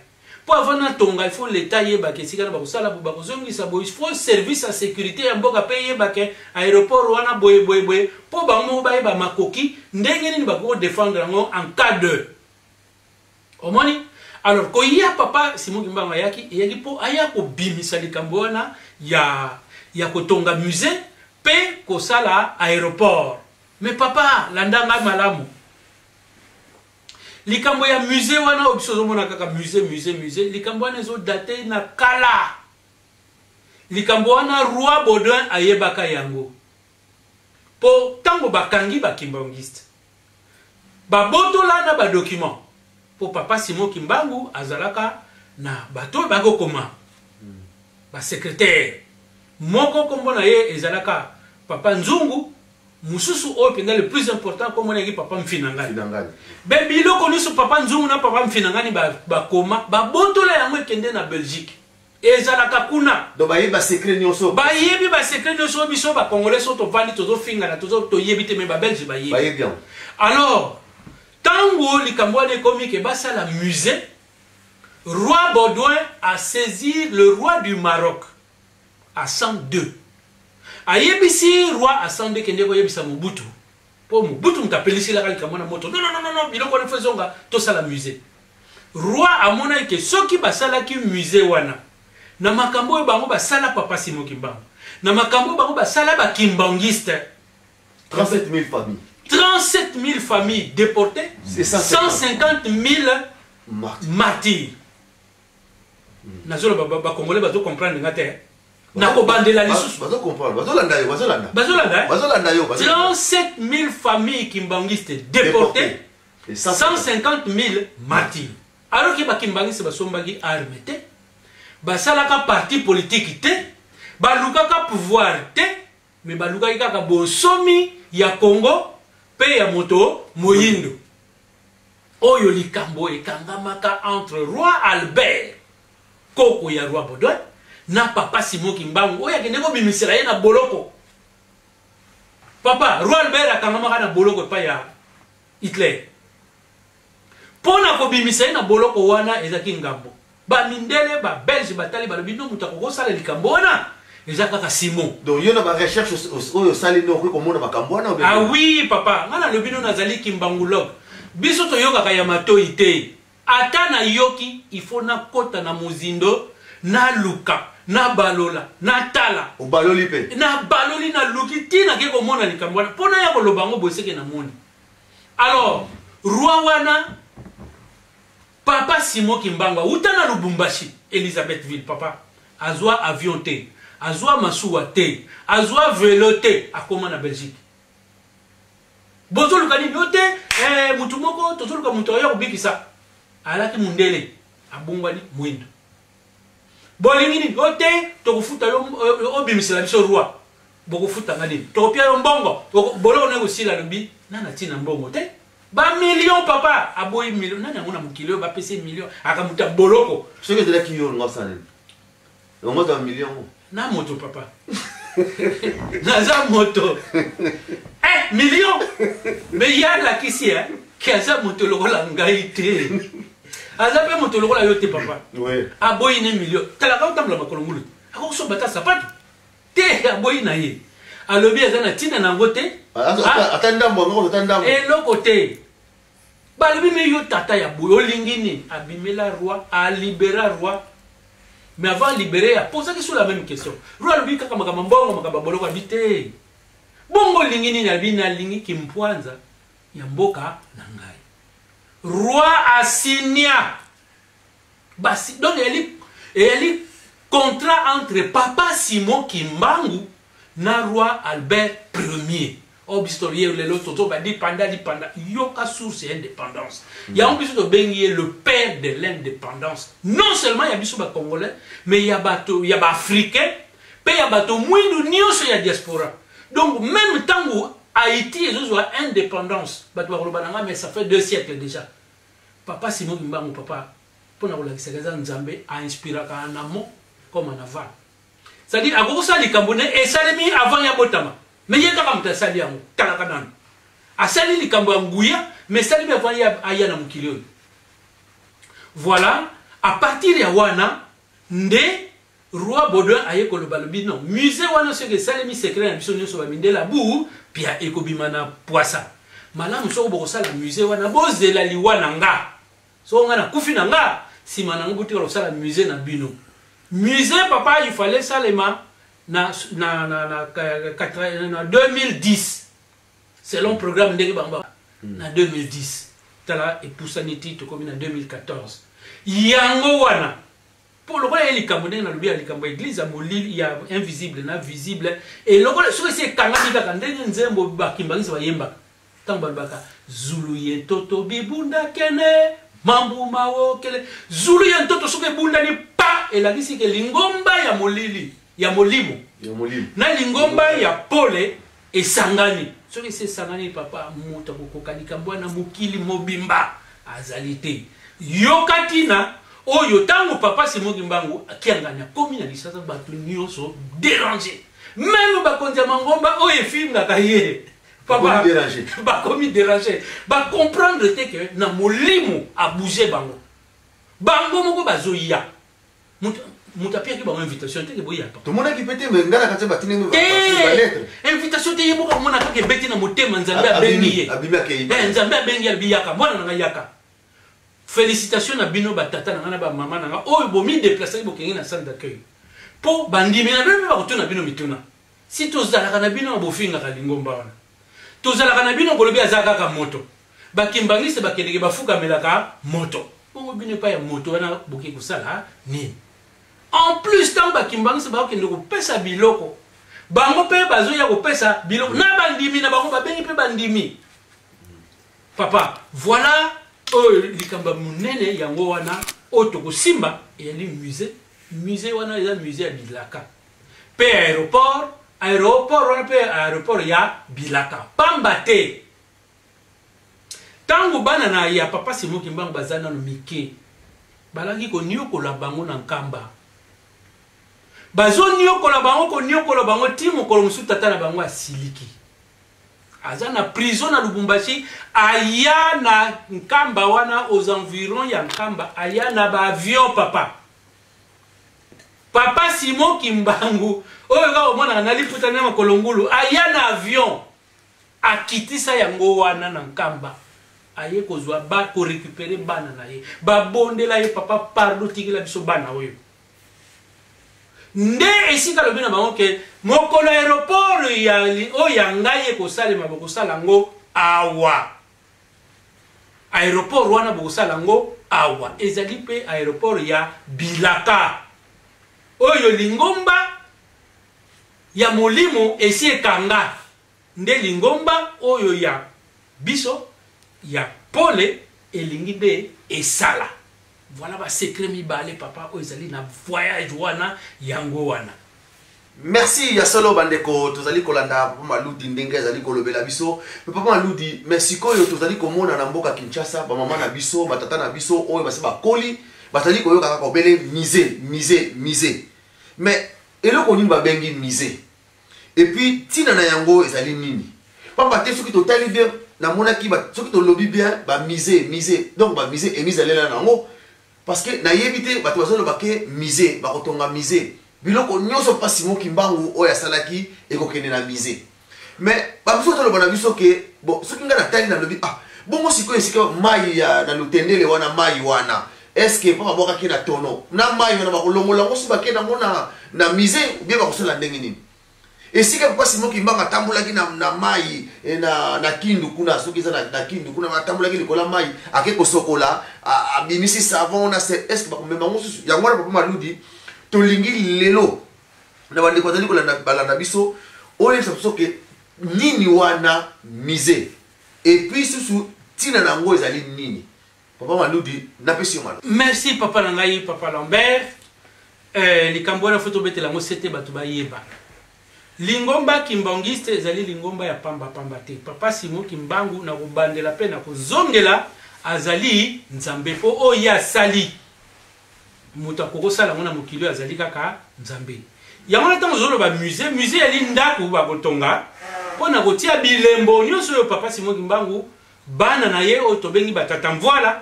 Mpo avant natonga, il faut l'état yebaka esika na bakosala boye, bakozongisa boye, il faut service ya sécurité ya mboka mpe yebake aéroport wana boye boye boye, mpo bango moko bayeba makoki ndenge nini bakoki kodéfendre yango en cas de. Omoni, alors koya papa Simon Kimbangu ayaki, eyaki mpo aya kobimisa likambo wana ya kotonga musée mpe kosala aéroport. Mais papa, landa ngai malamu. Likambo ya musée wana oyo biso ozomona kaka musée, musée, musée, likambo wana ezodate na kala. Likambo wana, roi Baudouin ayebaka yango, mpo ntango bakangi bakimbangiste, babotola na badocument, mpo papa Simon Kimbangu azalaka na bato oyo bakokoma, basecrétaire. Moko nkombo na ye ezalaka papa Nzungu, mosusu oyo mpenza le plus important, nkombo na yeki papa Mfinangani. Be biloko nyonso papa Nzungu na papa Mfinangani bakoma, babotola yango, ekende na Belgique, ezalaka kuna. Donc bayebi basecret nyonso. Bayebi basecret nyonso. Oyo biso bacongolais so tovandi, tozofingana, toyebi te, mais babelge bayebi. Bayebi yango. Alors ntango likambo wana ekomi ke basala musée, roi Baudouin a saisir le roi du Maroc Hassan II. Ayebisi roi Hassan II: kende koyebisa Mobutu, mpo Mobutu moto apelisilaka likambo na moto. Non, non, non, non, biloko wana fo ezonga, tosala musée. Roi amonaki ke soki basalaki musée wana, na makambo oyo bango basala papa Simon Kimbangu, na makambo oyo bango basala bakimbangiste. 37 000 familles. 37 000 familles déportées. C'est 150 150 000 martyrs. Martyrs. Nazoloba, bacongolais bazocomprendre nga te, nakobandela lisusu. Bazocomprendre, bazolanda yo, bazolanda. Bazolanda, eh? Bazolanda yo, bazolanda. 37 000 familles kimbanguistes déportées. Et 150 150 000 martyrs, alors ke bakimbangiste basombaki arme te, basalaka parti politique te, balukaka pouvoir te, mais balukaki kaka bonsomi ya Congo mpe ya moto moyindo. Oyo likambo ekangamaka entre roi Albert, koko ya roi Baudouin, na papa Simon Kimbangu, oyo akende kobimisela ye na boloko. Papa, roi Albert akangamaka na boloko epai ya Hitler. Mpo na kobimisa ye na boloko wana ezalaki ngambo. Bamindele babelge batali, balobi: no, moto akokosala likambo wana eza kaka Simon. Donc yo na barecherche oyo osali nde okoki komona makambo wana? Ah oui, papa, ngai nalobi no, nazali kimbangulog. Biso toyokaka ya matoi te. Ata nayoki, il faut nakɔta na mozindo, naluka, nabalola, natala. Obaloli mpe. Nabaloli, naluki ntina ke komona likambo wana mpo naya koloba yango boye seke namoni. Alors roi wana, papa Simon Kimbangu awuta na Lubumbashi, Elizabethville. Papa azwa avion te, azwa masuwa te, azwa velo te, akóma na Belgique. Bozoluka nini? Yo te, mutu moko tozoluka, moto aya kobikisa. Alaki mundele, abongwani mwindo. Bolingi nini? Yo te, tokofuta yo obimisela biso roi. Bokofutanga nini? Tokopia yo mbongo, boloko naye kosila. Alobi nani atina mbongo te, bamillion. Papa aboyi million. Nani yango na mokili oyo bapesi million akamuta boloko? Soki ezalaki yo, olinga osala nini? Ongo ozwa million ngo? Na moto, papa, naza moto, million. Mais ye alakisi ke aza moto lokola ngai te, aza mpe moto lokola yo te, papa. Aboyi ne million. Talaka, otambola makolo ngulu, akokosomba ata sapato te. Aboyi na ye, alobi aza na ntina na yango te. Ata ndambo yango, ata ndambo. Eloko te. Balobi: me yo tata ya boye, olingi nini? Abimela roi, alibera roi. Mais avant libérer, aposaki sur la même question. Roi alobi kaka makambo mbongo, makambo ya boloko. Abi te, bongo olingi nini? Abi: nalingi kimpwanza. ya mboka na ngai. Roi asinia basi, donc eyali contrat entre papa Simon Kimbangu na roi Albert Premier. Oyo biso toye lelo tozoba lipanda lipanda, yoka source ya indépendance. Yango biso tobengi ye le père de l'indépendance, non seulement ya biso bacongolais, mais ya bato ya baafricain mpe ya bato mwindu nyonso ya diaspora. Donc même ntango Haïti ezozwa indépendance, bato bakoloba na nga, mais ça fait 2 siècles déjà. Papa Simon Kimbangu, papa, mpona kolakisaka eza Nzambe ainspiraka en amont comme en aval, c'est-à-dire akoki kosala likambo ne esalemi avant ya botama, mais ye kaka moto asali yango. Talaka nano, asali likambo ya nguya, mais esalemi avant ye aya na mokili oyo. Voilà, à partir ya wana nde roi Baudouin aye koloba, lobi non, musée wana soki esalemi, secret na biso nyonso bamindela bu pia ekobima na poisa. Malamu soki bokosala musée wana, bozela liwa na nga. Soki nga nakufi na nga, nsima nango botikala kosala musée na bino. Musée, papa, il fallait salema na 2010 selon programme ndenge bango na 2010. Tala, epusani ti tokomi na 2014. Yango wana mpo lokola ye likambo ndenge nalobi ya likambo ya église ya molili, ya invisible na visible, e lokola soki esi ekangami kaka ndenge nzembo bakimbangisi bayembaka, ntango balobaka zulu ye ntoto bibunda kene mambuma okele, zulu ye ntoto soki ebundani pa, elakisi ke lingomba ya molili, ya molimo ya molimo na lingomba ya pole esangani. Soki esi esangani, papa, moto akokoka likambo wana mokili mobimba azali te. Yoka ntina oyo ntango papa Simon Kimbangu akiangani akomi na lisasa, bato nyonso déranger, même bakonzi ya mangomba oyo efingaka ye, papa. Bakomi déranger. Bakomi déranger, bacomprendre te ke na molimo abouge bango, bango moko bazoya. Moto apiaki bango invitation te ke boya pa. Tomonaki mpe te, me ngai na kati batindaki te balettre. Invitation te, ye moko amona kaka ebeti na motema, Nzambe abengi ye. Abimi, akei. Eh, Nzambe abengi, alobi: "Yaka, mwana na ngai, yaka." Félicitation na bino batata na ngai na bamama na ngai oyo bomidéplaçaki, bokenge na salle d'accueil, mpo bandimi na bino mpe bakotuna bino mituna. Si tozalaka na bino, bofingaka lingomba wana, tozalaka na bino, kolobi aza kaka moto, bakimbangisi bakendeke bafukamelaka moto, bongo bino epai ya moto wana bokoki kosala nini? En plus, ntango bakimbangisi bakokende kopesa biloko, bango mpe bazoya kopesa biloko na bandimi na bango, babengi mpe bandimi, papa. Voilà oyo likambo ya monene yango wana oyo tokosimba eyali musée. Musée wana eza musée ya bilaka mpe aéroport. Aéroport wana mpe aéroport ya bilaka, pamba te ntango bana na ya papa Simon Kimbangu baza nano mike, balaki koniokola bango na Nkamba, bazoniokola bango, koniokola bango ti mokolo mosusu tata na bango asiliki, aza na prison na Lubumbashi, aya na Nkamba wana, aux environs ya Nkamba, aya na baavion. Papa, papa Simon Kimbangu oyo kaka omonaka na liputa na makolo ngulu, aya na avion, akitisa yango wana na Nkamba, aye kozwa ba korécupérer bana na ye. Babondela ye: "Papa, pardon, tikela biso bana oyo." Nde esika alobi na bango ke mokolo aéroport ya oyo ya ngai ekosalema, bokosala yango awa. Aéroport wana bokosala yango awa, ezali mpe aéroport ya bilaka oyo lingomba ya molimo esi ekanga. Nde lingomba oyo ya biso ya pole elingi nde esala. Voilà basecret mibale, papa, oyo ezali na voyage wana, yango wana. Merci. Ya solo, bandeko, tozali kolanda papa Maludi ndenge azali kolobela biso. Me papa Maludi, me sikoyo tozali komona na mboka Kinshasa, bamama na biso, batata na biso oyo basi bakoli, bazali koyoka kaka obele musée, musée, musée. Mais eloko nini babengi musée? Et puis ntina na yango ezali nini? Pamba te soki totali bien, namonaki soki tolobi bien bamusée, musée, donc bamusée emizalela na yango, parce que nayebi te, bato bazoloba ke musée, bakotonga musée, biloko nyonso papa Simon Kimbangu oyo asalaki ekokende na musée. Mais babiso toloba na biso ke bon, soki ngai natali, nalobi: "Ah bongo sikoyo esika mai ya na Lutendele wana, mai wana, est ce que mpo babwakaki na tono na mai wana, bakolongola yango so bakende yango na musée, ou bien bakosala ndenge nini?" Esika papa Simon Kimbangu atambolaki na, na mai eh, na, na Kindu kuna, soki eza na, na Kindu kuna, atambolaki likolo ya mai, ake kosokola, abimisi savon na se, est-ce que bakomema yango susu? Yango wana papa Maludi, tolingi lelo na bandeko bazali kolanda balanda biso, oyebisa biso ke nini wana musée et puis susu ntina na yango ezali nini? Papa Maludi, napesi yo maloba. Merci papa na ngai papa Lambert. Likambo wana fo tobetela yango sete bato bayeba. Lingomba kimbangiste ezali lingomba ya pamba pamba te. Papa Simon Kimbangu na kobandela pe na kozongela azali Nzambe po oyo ye asali moto akoki kosala yango na mokili oyo azali kaka Nzambe. Yango wana ntango ozoloba musée, musée ezali ndako bakotonga mpo na kotia bilembo nyonso oyo Papa Simon Kimbangu bana na ye oyo tobengi batata mvuala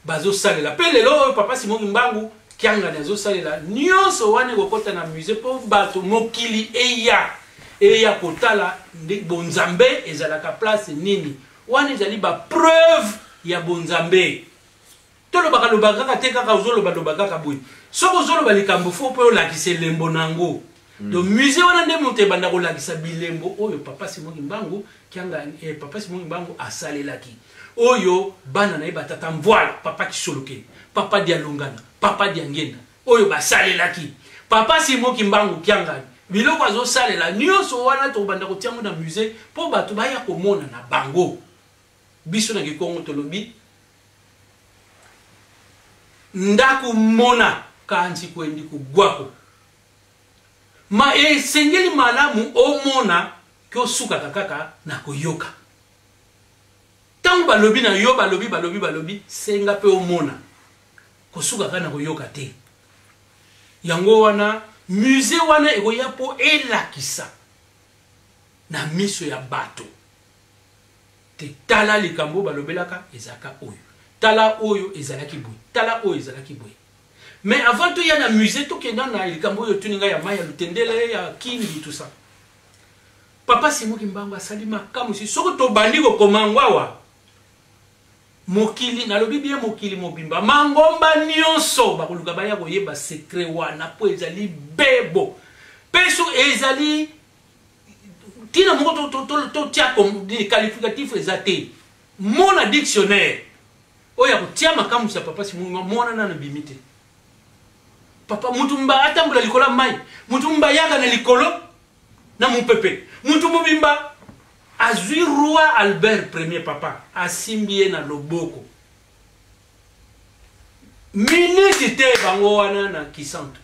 bazosalela mpe lelo oyo Papa Simon Kimbangu Kiangani azosalela nyonso wana ekokɔta na musée mpo bato mokili eya eya kotala nde bonzambe ezalaka place nini. Wana ezali ba preuve ya bonzambe. Tolobaka lobaka kaka te, kaka ozoloba loba kaka boye. Soki ozoloba likambo fo mpe olakisa elembo na yango. Donc musée wana nde moto ebanda kolakisa bilembo oyo Papa Simon Kimbangu Kiangani, Papa Simon Kimbangu asalelaki, oyo bana na ye batata mvuala, Papa Kisolokele, Papa Dialungana, Papa Diangenda, oyo basalelaki Papa Simon Kimbangu Kiangani. Biloko azosalela nyonso wana tokobanda kotia yango na musée mpo bato baya komona na bango. Biso na Kikongo tolobi ndaku mona kanzi kwendi kugwako. Ma esengeli malamu omona ke osukaka kaka na koyoka. Ntango balobi na yo, balobi, balobi, balobi, senga mpe omona. Kosuka kaka na koyoka te. Yango wana musée wana ekoya mpo elakisa na miso ya bato te, tala likambo balobelaka ezalaka oyo, tala oyo ezalaki boye, tala oyo ezalaki boye. Mais avant toya na musée, tokenda na likambo oyo otuni ngai ya mai ya Lutendele, ya Kindu, tout ça. Papa Simon Kimbangu asali makambo si soki tobandi kokoma yango awa, mokili, nalobi bien mokili mobimba, mangomba nyonso bakoluka baya koyeba secret wana mpo ezali bebo. Mpe so ezali ntina moko totia qualificatif eza te. Mona dictionnaire oyo ya kotia makambo ya Papa Simon Kimbangu, mona nano ebimi te. Papa mutu mba atambola likolo ya mai, mutu mba yaka na likolo na mopepe, mutu mobimba azwi roi Albert Premier, papa asimbi ye na loboko miniti te bango wana na Kisantu,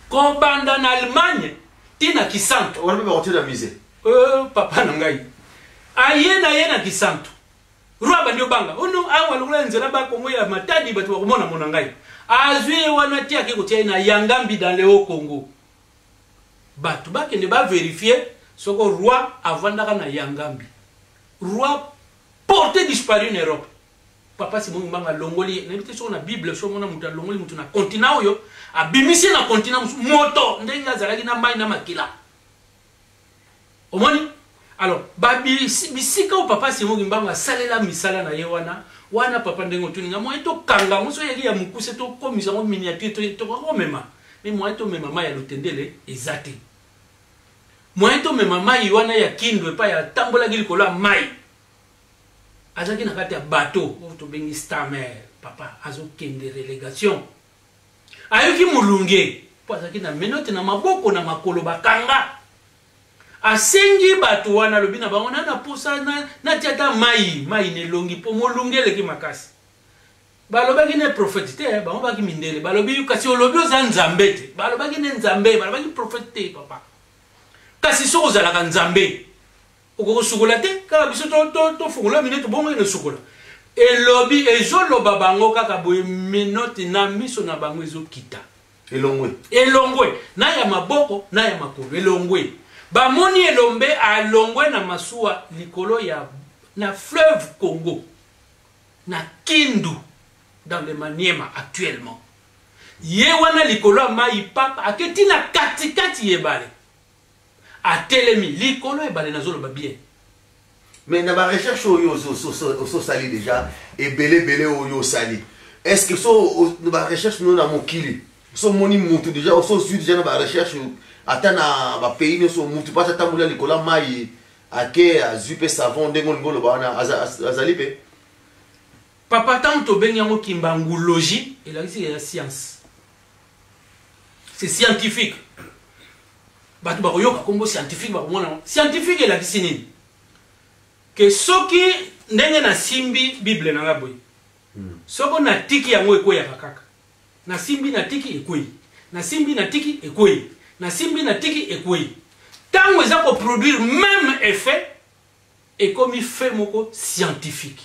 kobanda na Allemagne ti na Kisantu. Wana mpe bakotia na musée. Papa na ngai aye na ye na Kisantu, roi abandi obanga ono awa lokola nzela bakongo ya Matadi, bato bakomona mona ngai. Azwi ye wana ti ake kotia ye na Yangambi dans le Haut Congo. Bato bakende baverifie soko roi avandaka na Yangambi. Roi porté disparu na Europe. Papa Simon Kimbangu alongoli ye. Nayebi te soko na Bible so omona moto alongoli moto na continent oyo, abimisi ye na continent mosusu, moto ndenge azalaki na mai na makila. Omoni? Alors, bisika oyo Papa Simon Kimbangu asalela misala na ye wana, wana papa ndenge otuni nga, moyen tokanga yango soki eyaki ya mokuse tokomisa yango miniature, tokoki komema. Mais moyen tomema mai ya Lutendele eza te. Moyen tomema mai wana ya Kindu epai atambolaki likolo ya mai. Azalaki na kati ya bateau oyo tobengi Stamer, papa azokende relégation. Ayoki molunge mpo azalaki na menote na maboko na makolo bakanga. Asengi bato wana, alobi na bango na posa natia ata mai, mai na elongi mpo molunge eleki makasi. Balobaki ne prophète te, bango baki mindele. Balobi kasi olobi oza Nzambe te. Balobaki ne Nzambe, balobaki prophète te papa. Kasi soki ozalaka Nzambe, okoki kosukola te, kaka biso tofungola mine tobongo ene sukola. Elobi ezoloba bango kaka boye menote na miso na bango ezokita. Elongwe. Elongwe na ya maboko na ya makolo elongwe. Bamoni elombe alongwe na masuwa likolo ya na fleuve Congo. Na Kindu dans le Maniema actuellement. Ye wana likolo ya mai papa aketi na katikati ebale. Atelemi likolo ebale nazoloba bien. Mais na ba recherche oyo ososali déjà ebele ebele oyo osali, est-ce que so na ba recherche no na mokili So omoni mutu déjà, oso ozwi déjà na barecherche, ata na bapays nyonso, mutu mpasi atambola likolo ya mai, ake azwi mpe savon ndenge olingi oloba wana, azali mpe. Papa, ntango tobengi yango kimbangologie, elakisi ya science, c'est scientifique. Bato bakoyoka nkombo scientifique, bakomona yango scientifique. Elakisi nini? Ke soki ndenge nasimbi Bible na nga boye, soko natiki yango, ekweyaka kaka. Nasimbi, natiki, ekwei. Nasimbi, natiki, ekwei. Nasimbi, natiki, ekwei. Ntango eza koproduire même effet, ekomi fait moko scientifique.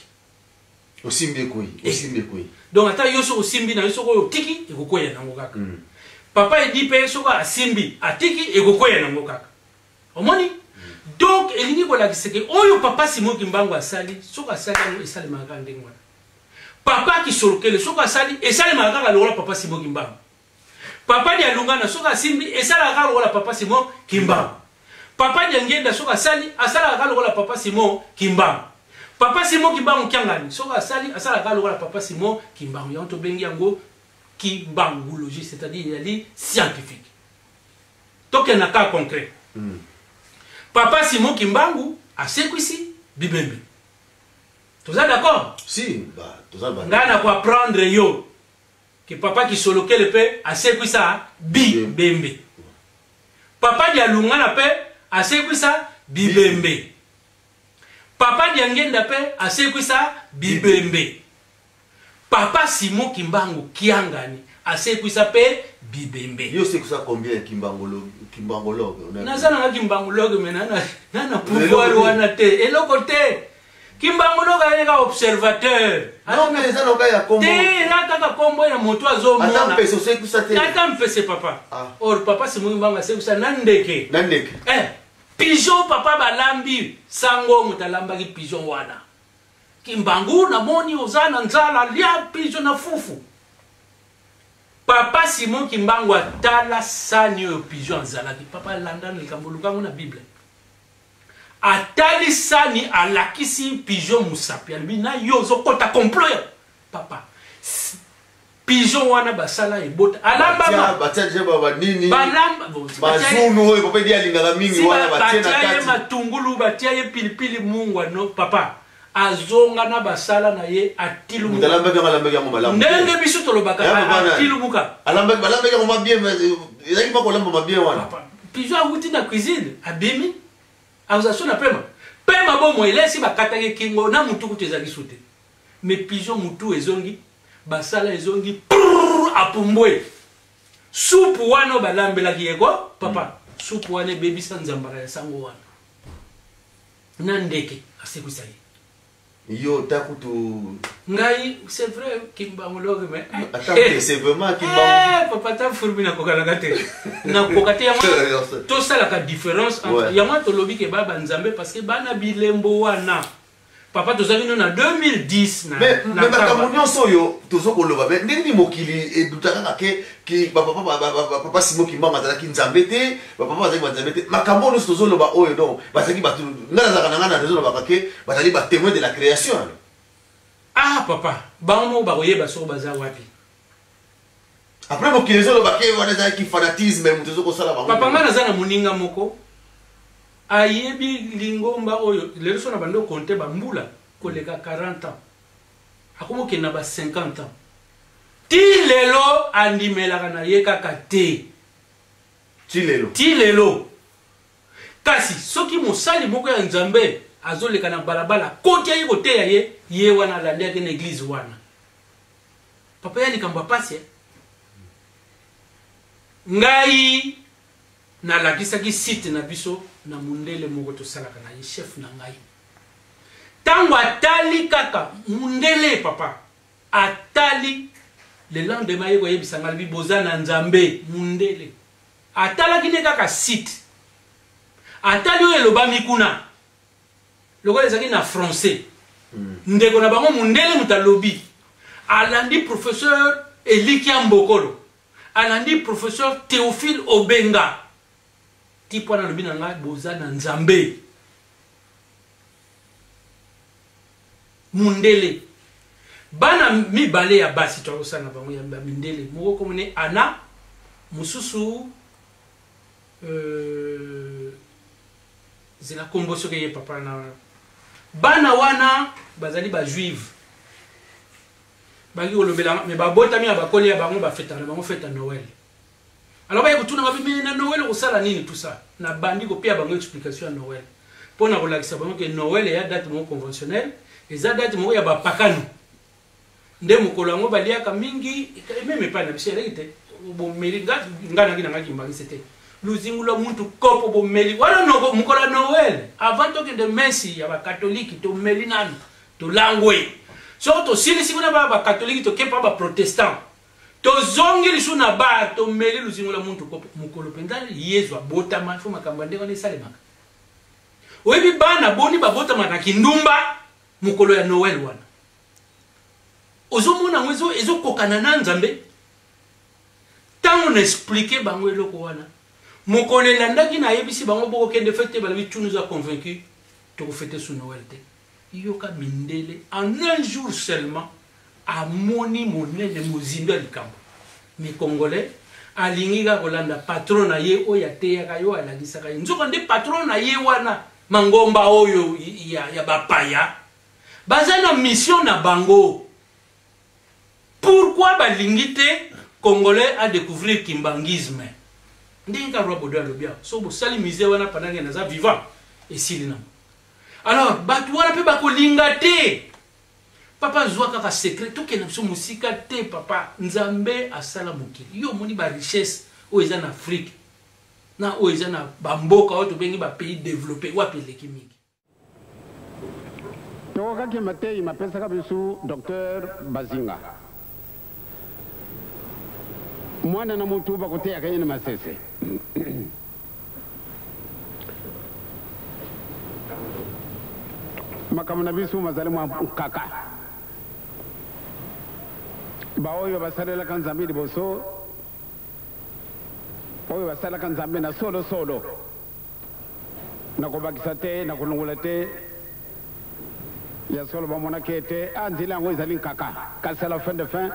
Osimbi, ekwei, osimbi, ekwei. Donc ata yo soki osimbi na yo, soki oyo otiki, ekokweya nango kaka. Papa Edi mpe soki asimbi, atiki, ekokweya nango kaka. Omoni? Donc elingi kolakisa ke oyo papa Simon Kimbangu asali, soki asali yango, esalemaka kaka ndenge wana. Papa Kisolokele soki asali, esalemaka kaka lokola papa Simon Kimbangu. Papa Dialungana soki asimbi, esalaka kaka lokola papa Simon Kimbangu. Papa Diangenda soki asali, asalaka kaka lokola papa Simon Kimbangu. Papa Simon Kimbangu Kiangani soki asali, asalaka kaka lokola papa Simon Kimbangu. Yango tobengi yango kimbangologie, c'est-à-dire ezali scientifique. Tokende na cas concret. Papa Simon Kimbangu asekwisi bibembe, toza d'accord? Si, ba toza ba. Ngai na koapprendre yo ke papa Kisolokele mpe asekwisa bibembe, papa Dialungana mpe asekwisa bibembe, papa Diangenda mpe asekwisa bibembe, papa Simon Kimbangu Kiangani asekwisa mpe bibembe. Yo osekwisa combien kimbangologue? Naza nanga kimbangologue, mais na pouvoir wana te, eloko te. Kimbangologue ayeli kaka observateur. Non, mais eza noka ya kombo. Te, eza kaka kombo ya moto azomona. Ata mpese osekwisa te? Ata mpese, papa. Ah. Or papa Simon Kimbangu asekwisa na ndeke. Na ndeke? Eh, pigeon, papa. Balambi sango, moto alambaki pigeon wana: "Kimbangu, namoni oza na nzala, lia pigeon na fufu." Papa Simon Kimbangu atala sani oyo pigeon azalaki. Papa, alanda na likambo, lukango na Bible. Atali sani, alakisi pigeon mosapi, alobi: "Na yo ozokɔta complot ya papa." Pigeon wana basala ebota, alambama. Batia deja banini? Balamba. Bazunu oyo papa Edi alingaka mingi wana, batie na Batia ye kati. Matungulu, batia ye pilipili, mungwa. No, papa azonga na basala na ye, Moto atilumuka. alambaki yango, alambaki yango malamu te. Ndenge biso tolobaka, Ya papa nani? atilumuka. Alambaki, balambaki yango mabien, ezalaki mpa kolamba mabien wana. Papa, pigeon awuti na cuisine, abimi, akozala so na pema pema bomoi elesi. Bakataki kingo na mutu kutu ezalaki su te, mais pigeon mutu ezongi, basala ezongi, prrr, apumbwe. Supu wana oyo balambelaki ye ko, papa, supu wana ebebisa nzambala ya sango wana na ndeke asekwisa ye. Yo ta kutu. Ngai, c'est vrai, kimbangologue, mais Ata mpese, vraiment kimbangu. Eh, papa, ta fourmi nakokanaka te, nakoka te. Yango tosalaka différence entre yango tolobi ke baya banzambe, parce que bana bilembo wana, papa, tozalaki no na 2010 na, mais na mais makambo Nkamba. Nyonso oyo tozo koloba, mais ndenge nini mokili eduta kaka ke bapapa papa Simon Kimbangu azalaki nzambe te, bapapa bazalaki banzambe te? Makambo oyo nyonso tozoloba oyo, donc bazalaki bato. Ngai nazalaka na ngai na raison, lobaka ke bazali batémoin de la création alors. Ah papa, bango moko bakoyeba soko baza wapi. Après mokili ezoloba ke wana ezalaki fanatisme, moto ezokosala bango. Papa, ngai naza na moninga moko ayebi lingomba oyo lelo. So na bandi okonte bambula koleka 40 ans, akomi okende na ba 50 ans, ti lelo andimelaka na ye kaka te. Ti lelo? Ti lelo. Kasi soki mosali moko ya Nzambe azoleka na balabala, kotia ye koteya ye, ye wana alandi, ake na église wana. Papa, ya likambo ya pasi, eh? Ngai nalakisaki site na biso na mundele moko tosalaka na ye, chef na ngai. Ntango atali kaka mundele, papa, atali, le lendemain aye koyebisa ngai, alobi: "Boza na Nzambe." Mundele atalaki nde kaka site, atali oyo elobami kuna, lokola ezalaki na français. Ndeko na bango mundele moto alobi, alandi professeur Elikia Mbokolo, alandi professeur Théophile Obenga, ti mpo wana alobi na ngai: "Boza na Nzambe." Mundele, bana mibale ya basi, toakosala na bango ya mindele, moko komone Ana. Mosusu euh, zela kombo soki ye papa na bana wana bazali ba juive baki kolobela me babotami ya bakoli ya bango bafetaka na bango fete ya noel. Alors baye kotuna babi me na noel okosala nini tout ça. Nabandi kopia bango explication ya noel mpo na kolakisa bango ke noel eya date moko conventionnelle, eza date moko ya bapakano nde mokolo yango baliaka mingi meme epai na biso eleki te bomeli nga naki nanga kimbangisi te luzingu lwa muntu kopo bomeli wana noko mokolo ya noel avant tokende mesi ya bakatoliki tomeli nanu tolangwe soki tosilisi kuna ba bakatoliki tokepa baprotestant tozongi lisusu na bar tomeli luzingu lwa muntu kopo mokolo mpenza yezu abotama fo makambo ya ndenge wana esalemaka. Oyebi bana boni babotamaka na kindumba mokolo ya noel wana ozomona yango ezokokana na nzambe. Ntango na explike bango eloko wana mokolo elandaki nayebisi bango bokokende fete, balobi tu nous a convaincu tokofete su noel te. Yoka mindele en un jour seulement amoni monene mozindo ya likambo. Mais congolais alingi kaka kolanda patron na ye oyo ateyaka ye oyo alakisaka ye, nzoka nde patron na ye wana mangomba oyo ya bapaya baza na mission na bango. Pourquoi balingi te congolais a découvrir kimbanguisme? Ndenge kaka roi Baudouin alobi awa, soki bosali musée wana pendant que naza vivant esili nango. Alors bato wana mpe bakolinga te. Papa zwa kaka secret, tokende biso mosika te papa. Nzambe asala mokili, yo omoni ba richesse oyo eza na Afrique na oyo eza na bamboka oyo tobengi ba pays développé, wapi eleki mingi? Tokokaki mateyi mapesaka biso Docteur Bazinga. Mwana na mutu bakoteyaka ye na masese. Makambo na biso mazali mwa nkaka. Baoyo basalelaka Nzambe liboso, oyo basalaka Nzambe na solosolo, na kobakisa te, na kolongola te, ya solo bamonaki ete a nzela yango ezali nkaka, kasi à la fin de fin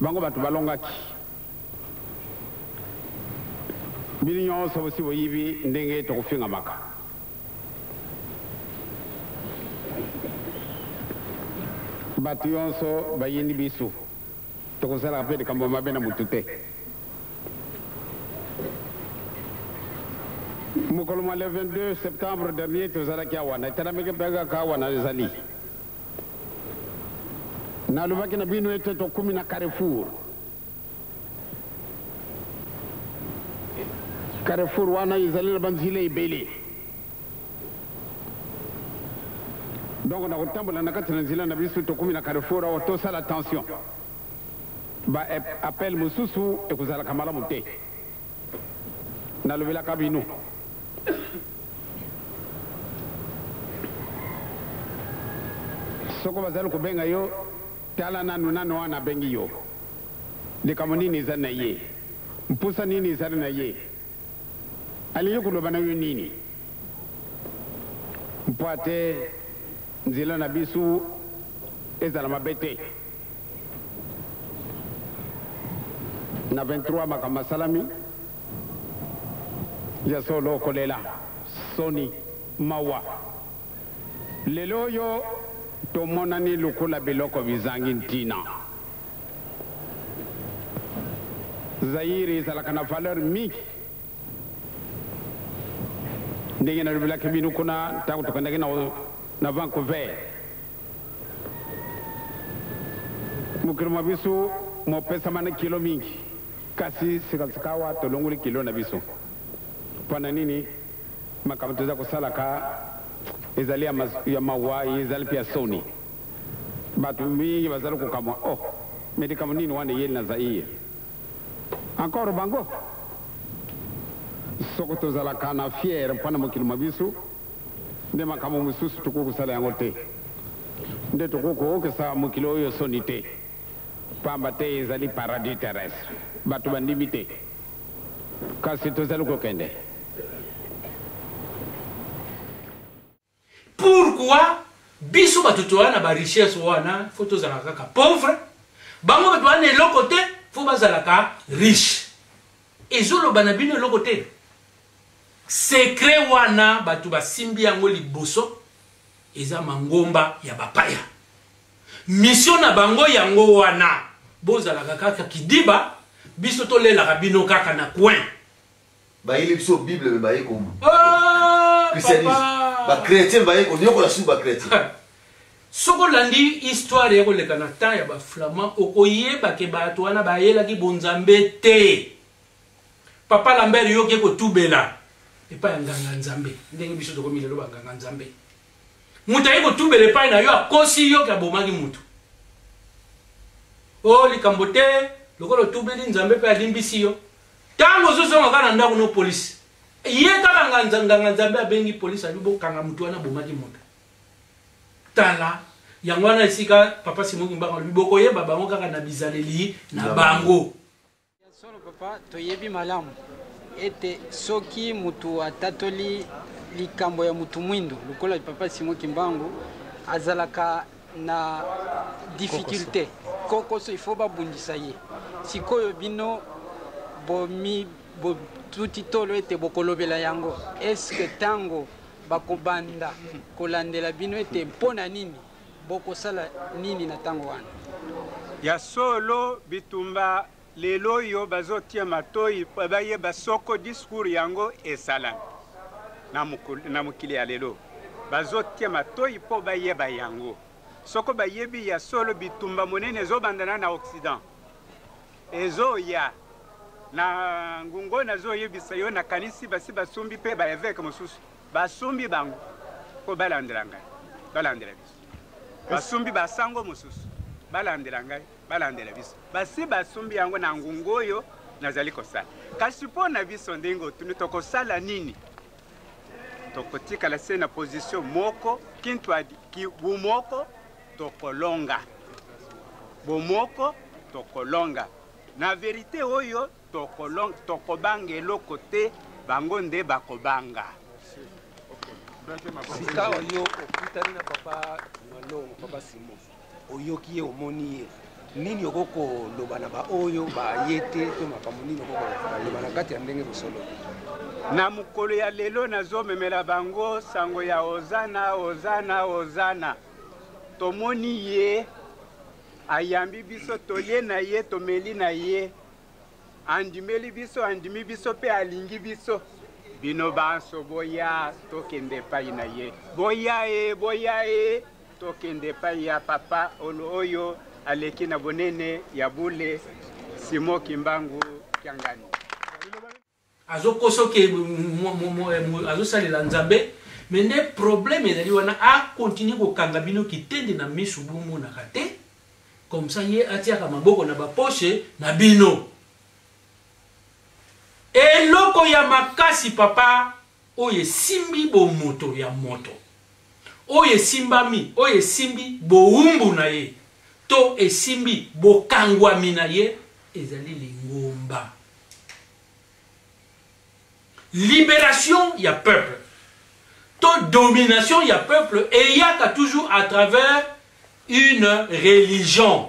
bango bato balongaki. Bino nyonso bosi boyibi ndenge tokofingamaka. Bato yonso bayini biso, tokosalaka mpe likambo mabe na motu te. Mokolo mwa le 22 septembre dernier tozalaki awa, natalamaki mpe kaka awa nazali. Nalobaki na bino ete tokomi na carrefour. Carrefour wana ezali na banzela ebele. Donc na kotambola na kati na nzela na biso tokomi na carrefour awa, tosala attention. Ba appel mosusu ekozalaka malamu te. Nalobelaka bino. Soko bazali kobenga yo, tala nanu nanu wana abengi yo. Likambo nini ezali na ye? Mposa nini ezali na ye? Alingi koloba na yo nini? Mpo ate nzela na biso ezala mabe te. Na 23 makambo masalami ya solo kolela soni mawa. Lelo oyo tomonani lokola biloko bizangi ntina. Zaïre ezalaka na valeur mingi. Ndenge nalobelaki bino kuna ntango tokendaki na Vancouver. Mokili mwa biso mopesama na kilo mingi, kasi sikasikawa tolongoli kilo na biso. Mpo na nini? Makambo toza kosalaka ezali ya mawa, ezali mpe ya soni. Bato mingi bazali kokamwa, oh, me likambo nini wana eyeli na Zaïre? Encore bango? Soko tozalaka na fiere mpo na mokili mwa biso, nde makambo mosusu tokoki kosala yango te. Nde tokoki kookisa mokili oyo soni te, pamba te ezali paradis terrestre. Bato bandimi te, kasi tozali kokende. Pourquoi biso bato toya na ba richesse wana faut tozalaka kaka pauvre, bango bato wana eloko te faut bazalaka riche? Ezoloba na bino eloko te. Secret wana bato basimbi yango liboso eza mangomba ya bapaya. Mission na bango yango wana. Bozalaka kaka kidiba, biso tolelaka bino kaka na coin. Bayeli biso Bible me baye ko Ah, christianisme. papa. Ba chrétien baye ko nyokola su ba chrétien. Soki olandi histoire ya koleka na temps ya ba flamand, okoyeba ke bato wana bayelaki bonzambe te. Papa Lambert yoki kotubela epai ya nganga nzambe, ndenge biso tokomi lelo ba nganga nzambe. Moto aye kotubela epai na yo akosi yo ke abomaki moto. O likambo te, lokola otubeli nzambe mpe alimbisi yo. Tango ozozonga kaka na ndako no polisi. Ye kaka nganga nzambe abengi polisi alobi bokanga moto wana abomaki moto. Tala, yango wana esika Papa Simon Kimbangu alobi bokoyeba bango kaka na bizaleli na bango. Ya solo papa, toyebi malamu ete soki mutu atatoli likambo ya mutu mwindu lokola papa Simon Kimbangu azalaka na difficulté kokoso, il faut babundisa ye. Sikoyo bino bomi botuti tolo ete bokolobela yango, est-ce que tango bakobanda kolandela bino ete mpo na nini bokosala nini na tango wana? Ya solo bitumba lelo oyo bazotia matoi mpo bayeba soko discours yango esalami na mokili ya lelo. Bazotia matoi mpo bayeba yango. Soko bayebi ya solo bitumba monene ezobandana na Occident ezoya na ngungo. Nazoyebisa yo, nakanisi basi basombi mpe ba évêque mosusu basombi bango mpo balandela ngai, balandela biso. Basombi basango mosusu balandela ngai, balandela biso. Basi basombi yango na ngungu oyo nazali kosala. Kasi mpo na biso, ndenge otuni, tokosala nini? Tokotikala se na position moko, kintwadi bomoko tokolonga, bomoko tokolonga na verite oyo tokolonga, tokobanga eloko te, bango nde bakobanga. Sika oyo okutani na papa Malongo, papa Simon, oyoki ye, omoni ye, nini okoki koloba na baoyo baye te, to makambo nini okoki koloba na kati ya ndenge bosolo? Na mokolo ya lelo nazomemela bango sango ya ozana, ozana, ozana. Tomoni ye, ayambi biso, tolie na ye, tomeli na ye, andimeli biso, andimi biso mpe alingi biso. Bino banso boya, tokende epai na ye. Boya e, boya e, tokende epai ya papa oyo aleki na bonene ya bule, Simon Kimbangu Kiangani. Azokosa oke azosalela Nzambe, me nde problème ezali wana, akontinue kokanga bino kitende na misu bomonaka te, comme ça ye atiaka maboko na baposhe na bino. Eloko ya makasi papa oyo esimbi bomoto ya moto, oyo esimbami, oyo esimbi bowumbu na ye to esimbi bokangwami na ye, ezali lingomba. Libération ya peuple to domination ya peuple eyaka toujours à travers une religion.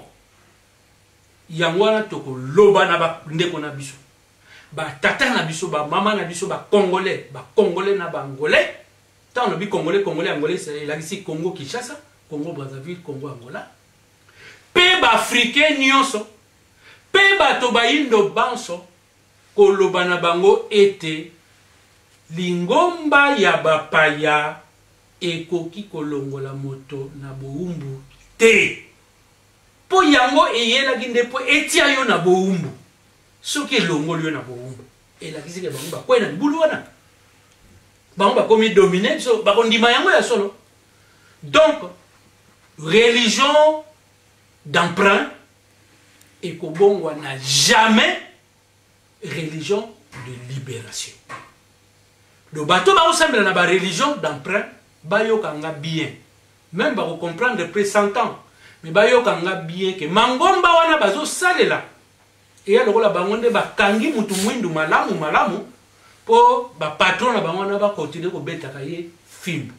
Yango wana tokoloba na bandeko na biso, batata na biso, bamama na biso, bacongolais, bacongolais na baangolais. Ntango lobi congolais, congolais, angolais, elakisi Congo Kinshasa, Congo Brazzaville, Congo Angola, mpe baafricain nyonso, mpe bato bayindo banso, koloba na bango ete lingomba ya bapaya ekoki kolongola moto na bowumbu te, mpo yango eyelaki nde mpo etia yo na bowumbu. Soki elongoli yo na bowumbu, elakisi ke bango bakwei na libulu wana, bango bakomi domine biso, bakondima yango ya solo. Donc religion d'emprunt ekobongwana jamais religion de libération. Donc bato bakosambela na ba religion d'emprunt bayoka nga bien, même bakocomprendre après 100 ans, mais bayoka nga bien ke mangomba wana bazosalela eya lokola bango nde bakangi mutu mwindu malamu malamu mpo bapatron na bango wana bakontinue kobetaka ye fimbu.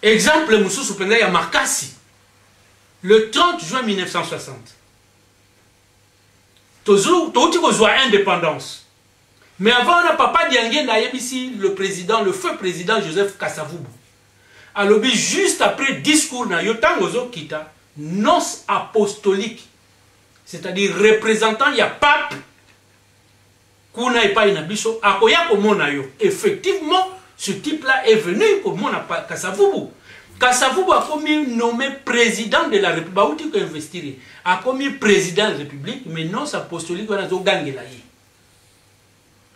Exemple mosusu mpenza ya makasi, le 30 juin 1960, Touti kozwa indépendance. Mais avant wana, papa Diangienda ayebisi le président, le feu président Joseph Kasavubu, alobi juste après discours na yo, ntango ozokita, nonce apostolique, c'est-à-dire représentant ya pape kuna epai na biso, akoya komona yo. Effectivement, ce type là est venu komona Kasavubu. Kasavubu akomi nommé président de la République, bauti koinvestir ye, akomi président de la République, mais nonce apostolique wana azogangela ye: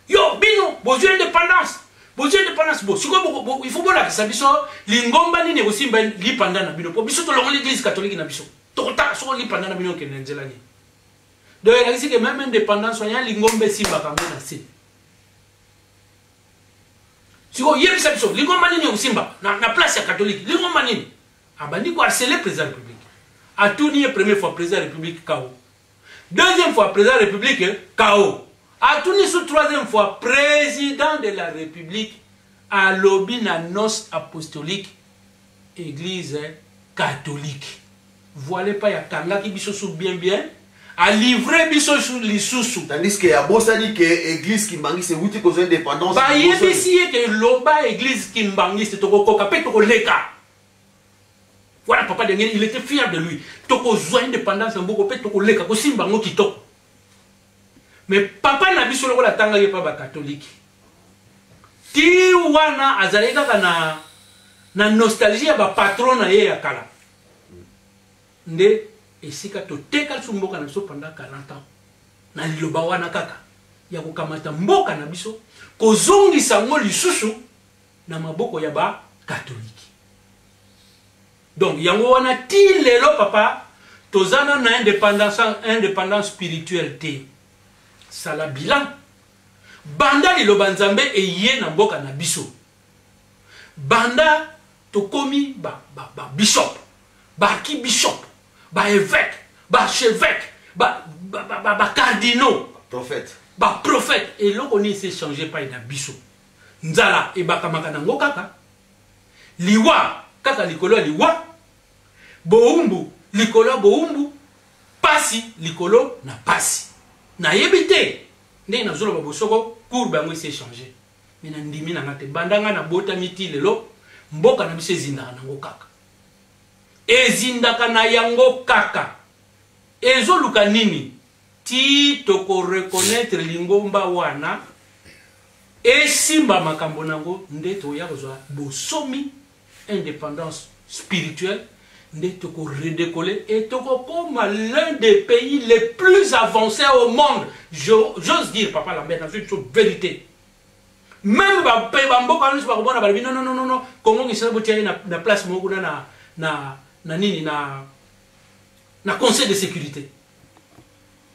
yo bino bozwi indépendance, bozwi indépendance, bo sikoyo il faut bolakisa biso lingomba nini ekosimba lipanda na bino, po biso tolongoli Église catholique na biso, tokotala soko lipanda na bino okende nzela nini. Donc elakisi ke même indépendance wana ya lingomba esimbaka yango na se. Sikoyo yebisa biso lingomba nini ekosimba na place ya catholique, lingomba nini? Abandi koharceler président ya République. Atuni ye première fois, président ya République kao. Deuxième fois, président de la République kao. Atuni su troisième fois, président de la République alobi na nonce apostolique: Église catholique. Voilà epai akangaki biso su bien bien, alivre biso su lisusu. Tandis que abosani ke Église kimbangiste ewuti kozwa indépendance. Bayebisi ye ke loba Église kimbangiste, tokokoka mpe tokoleka. Voilà, papa Denge, il était fier de lui. Tokozwa indépendance ya mboka mpe tokoleka kosimba yango kitoko. Mais papa na biso, lokola atangaki epa bakatolike, ti wana azalaki kaka na nostalgie ya bapatron na ye ya kala. Nde esika toteka lisusu mboka na biso pendant 40 ans na liloba wana kaka ya kokamata mboka na biso, kozongisa yango lisusu na maboko ya bakatolike. Donc yango wana ti lelo, papa, toza na indépendance spirituelle te. Sala bilan, banda liloba Nzambe eye na mboka na biso, banda tokomi ba bishop, baarchibishop, baévêque, baarchevêque, bacardinaux, prophète, baprophète, eloko nini ese change epai na biso? Nzala ebakamaka nango kaka, liwa kaka likolo ya liwa, bowumbu likolo ya bowumbu, pasi likolo na pasi. Nayebi te ndenge nazoloba bosoko courbe yango esi echange, me nandimi na nga te. Banda nga nabotami ti lelo, mboka na biso ezindaka nango kaka, ezindaka na yango kaka. Ezoluka nini? Ti tokoreconnaître lingomba wana esimba makambo nango, nde toya kozwa bosomi, indépendance spirituelle, nde tokoredécoller et tokokoma l'un des pays les plus avancés au monde. J'ose dire, papa Lambert, nazwi biso vérité, même bamboka nyonso bakomona, balobi: non, non, non, non, Congo Kinshasa, botia ye na place moko kuna na nini, na Conseil de sécurité,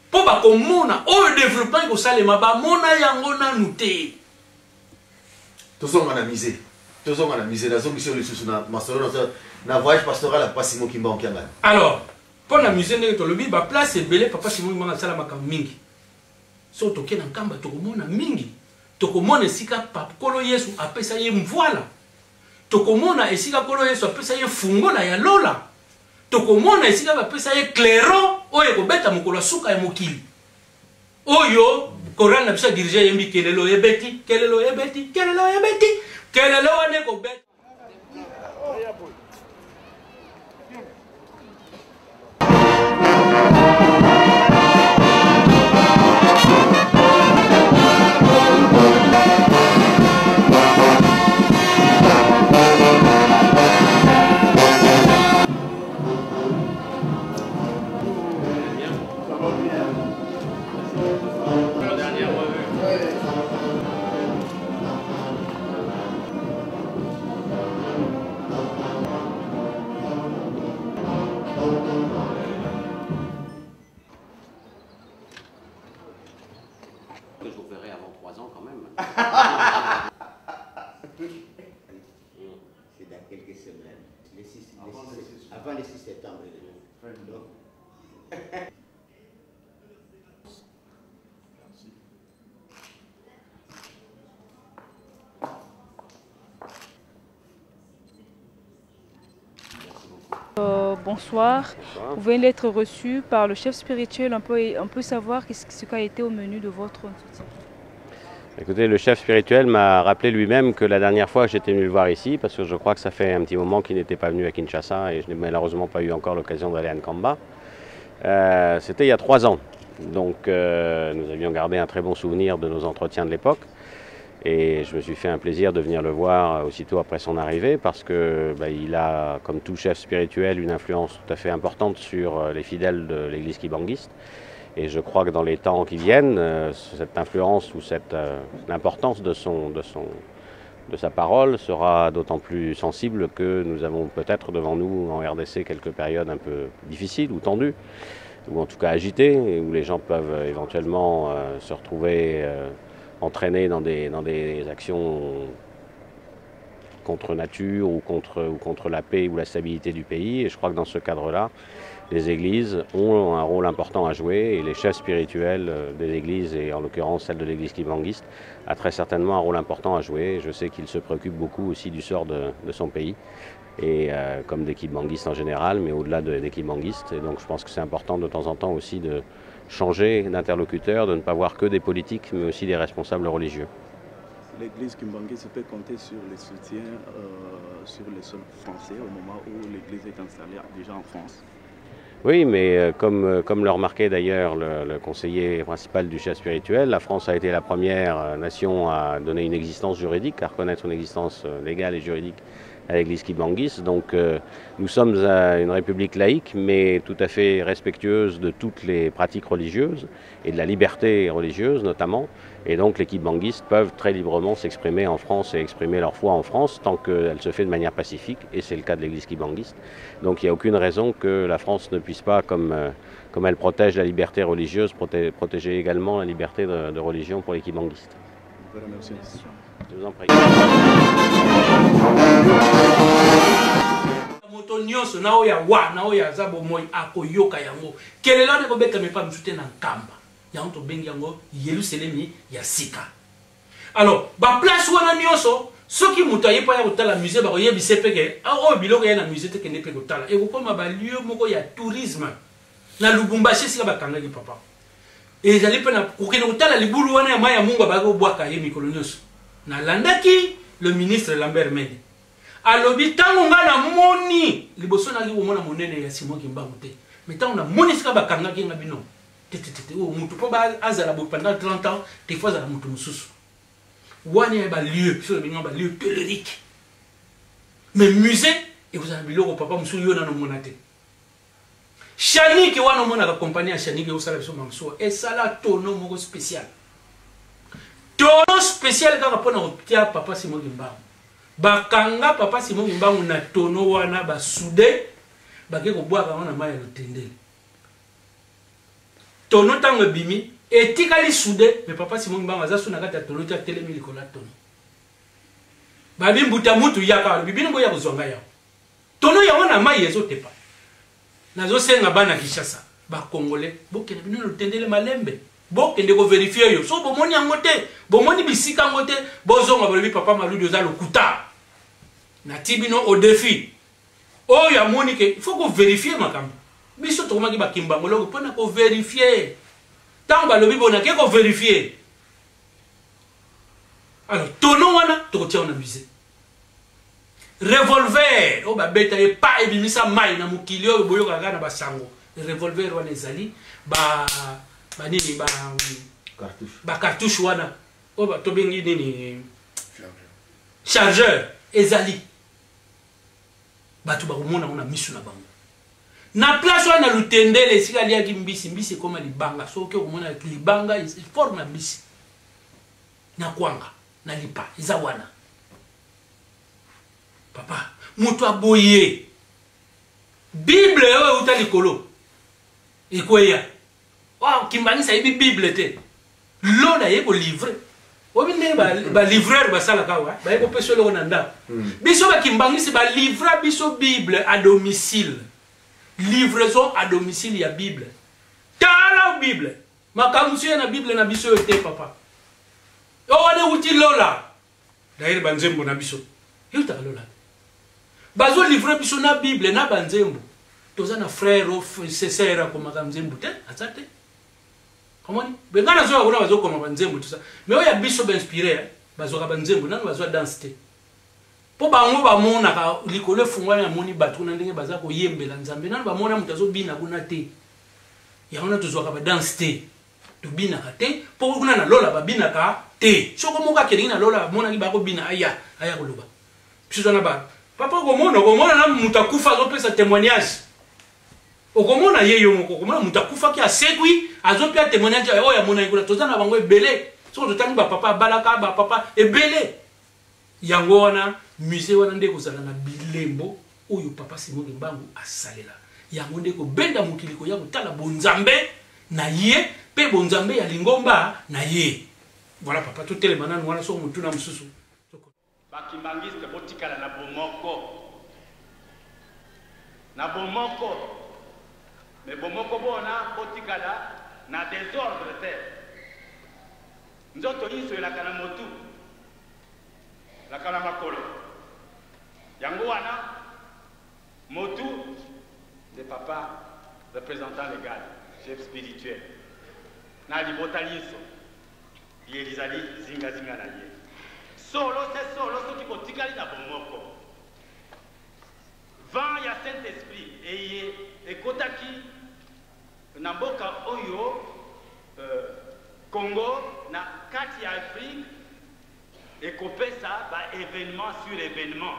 mpo bakomona oyo développement ekosalema, bamona yango nanu te. Tozonga na musée, tozonga na musée. Nazongisi yo lisusu na masolo na voyage pastoral ya papa Simon Kimbangu Kiangani. Alors, mpo na musée, ndenge tolobi, baplace ebele papa Simon Kimbangu asala makambo mingi. So toke na Nkamba, tokomona mingi, tokomona esika Nkolo Yesu apesa ye mvwala, tokomona esika Nkolo Yesu apesa ye fungola ya lola, tokomona esika bapesa ye clairon oyo ekobeta mokolo ya suka ya mokili, oyo chorale na biso ya dirige eyembi: kelelo ebeti, kelelo ebeti, kelelo ebeti. Kelelo wana ekobeta. Que je vous verrai avant 3 ans quand même. C'est dans quelques semaines. Le 6, le 6, avant le 6 septembre. Donc, Bonsoir. Bonsoir. Vous venez d'être reçu par le chef spirituel. On peut, on peut savoir ce qui a été au menu de votre entretien. Écoutez, le chef spirituel m'a rappelé lui-même que la dernière fois j'étais venu le voir ici, parce que je crois que ça fait un petit moment qu'il n'était pas venu à Kinshasa et je n'ai malheureusement pas eu encore l'occasion d'aller à Nkamba. Euh, c'était il y a trois ans. Donc euh, nous avions gardé un très bon souvenir de nos entretiens de l'époque. Et je me suis fait un plaisir de venir le voir aussitôt après son arrivée parce que bah, il a, comme tout chef spirituel, une influence tout à fait importante sur euh, les fidèles de l'église kibanguiste. Et je crois que dans les temps qui viennent, euh, cette influence ou cette euh, l'importance de, son, de, son, de sa parole sera d'autant plus sensible que nous avons peut-être devant nous en RDC quelques périodes un peu difficiles ou tendues, ou en tout cas agitées, où les gens peuvent éventuellement se retrouver entraînés dans des, dans des actions contre nature ou contre, ou contre la paix ou la stabilité du pays. Et je crois que dans ce cadre-là, les églises ont un rôle important à jouer et les chefs spirituels euh, des églises, et en l'occurrence celle de l'église kibanguiste, a très certainement un rôle important à jouer. Je sais qu'il se préoccupe beaucoup aussi du sort de, de son pays, et euh, comme des kibanguistes en général, mais au-delà de, des kibanguistes. Et donc je pense que c'est important de temps en temps aussi de changer d'interlocuteur, de ne pas voir que des politiques, mais aussi des responsables religieux. L'église kimbanguiste peut compter sur le soutien euh, sur le sol français au moment où l'église est installée déjà en France. Oui, mais euh, comme, euh, comme le remarquait d'ailleurs le, le conseiller principal du chef spirituel, la France a été la première euh, nation à donner une existence juridique, à reconnaître une existence légale et juridique à l'église Kibangis. Donc euh, nous sommes une république laïque, mais tout à fait respectueuse de toutes les pratiques religieuses et de la liberté religieuse notamment. Et donc les Kibanguistes peuvent très librement s'exprimer en France et exprimer leur foi en France tant qu'elle se fait de manière pacifique, et c'est le cas de l'église kibanguiste. Donc il n'y a aucune raison que la France ne puisse pas, comme, euh, comme elle protège la liberté religieuse, proté protéger également la liberté de, de religion pour les kibanguistes. Merci. Je vous en prie. moto nyonso na oyo awa na oyo aza bomoi akoyoka yango kelelo wana ekobetama epa mosusu te na nkamba yango tobengi yango yelusalemi ya sika alors baplace wana nyonso soki moto aye mpo aya kotala musée bakoyebisa mpe ke ah, oyo biloko ya na musée te kende mpe kotala ekokoma balieu moko ya tourisme na lubumbashi esika bakangaki papa ezali mpe na kokende kotala libulu wana ya mai ya mungu abaki kobwaka ye mikolo nyonso nalandaki le ministre lambert mende alobi ntango ngai namoni liboso naki komona monene ya simon kimbangu te me ntango namoni esika bakangaki nga bino tetetete oyo motu mpo azala boye pendant 30 ans te fo azala motu mosusu wana ya balieu biso tobengi balieu tellurique mais musée ekozala biloko papa mosusu yo nano omona te shanike wana omonaka kompani ya shanike ekosala biso mamasuwa esala tono moko spécial tono spécial kaka mpo na kotia papa simon kimbangu bakanga papa simon kimbangu na tono wana basude bake kobwaka yango na mai ya lotendele tono ntango ebimi etikali sude me papa simon kimbangu aza su na kati ya tono ti atelemi likolo ya tono babi mbuta mutu yaka alobi bino boya kozwa ngai yawa tono yango na mai ezotepa nazosenga bana kinshasa bacongolais bokende bino lotendele malembe bokende koverifie yo so bomoni yango te bomoni bisika yango te bozonga bolobi papa maludi oza lokuta nati bino au défi oyo amoni ke il faut koverifie makambo biso tokomaki bakimbangologo mpo na koverifie ntango balobi bonake koverifie alors tono wana tokotia wana musée revolver oyo babeta ye pa ebimisa mai na mokili oyo boyokaka kaka na basango revolver wana ezali ba banini ba bacartouche wana oyo tobengi nini chargeur ezali bato bakomona yango na miso na bango na place wana na lutendele esika aliaki mbisi mbisi ekoma libanga soki okomona libanga forme ya mbisi na kwanga na lipa eza wana papa moto aboye bible oyo euta likolo ekweya oh, kimbanisi ayebi bible te lola aye kolivre oyebi ndenge balivreur basalaka awa baye kopesa eloko na ndako hmm. biso bakimbangisi balivra biso bible à domicile livraison à domicile ya bible tala bible makambo mosusu ya na bible na biso oyo te papa oyo wana ewuti lola dayere banzembo na biso eutaka lola bazolivre biso na bible na banzembo. Toza na frère sœur akomaka nzembo te, aza te. Omoni? Be nga nazoya kuna bazokoma banzembo tout ça. Mais oyo ya biso ba inspiré, bazwaka banzembo nanu bazwa danse te. Po bango bamonaka likolo efungwami amoni bato kuna ndenge baza koyembela Nzambe nanu bamona moto azobina kuna te. Yango wana tozwaka ba danse te. Tobinaka te po kuna na lola babinaka te. Soko moko akendeki na lola amonaki bakobina aya aya koloba. Biso toza na ba papa okomona okomona na moto akufa azopesa témoignage. Okomona ye yo moko okomona moto akufaki asekwi azopia témoignage oyo amonaki kuna. Toza na bango ebele. Soko totangi ba papa abalaka ba papa ebele. Yango wana musee wana nde ekozala na bilembo oyo papa Simon Kimbangu asalela. Yango nde ekobenda mokili koya kotala bonzambe na ye pe bonzambe ya lingomba na ye. Voilà papa, totelema nanu wana soko motuna mosusu. Ba kimbanguiste botikala na bomoko na bomoko mais bomoko bona botikala na desordre te nzoto inso elaka na motu laka na makolo yango wana motu nde papa representant legal chef spirituel na libota linso liye lizali zingazinga na ye. Solo se solo soki botikali na bomoko, vent ya Saint-Esprit eye ekotaki na mboka oyo Congo na kati ya Afrique ekopesa ba evenements sur evenements,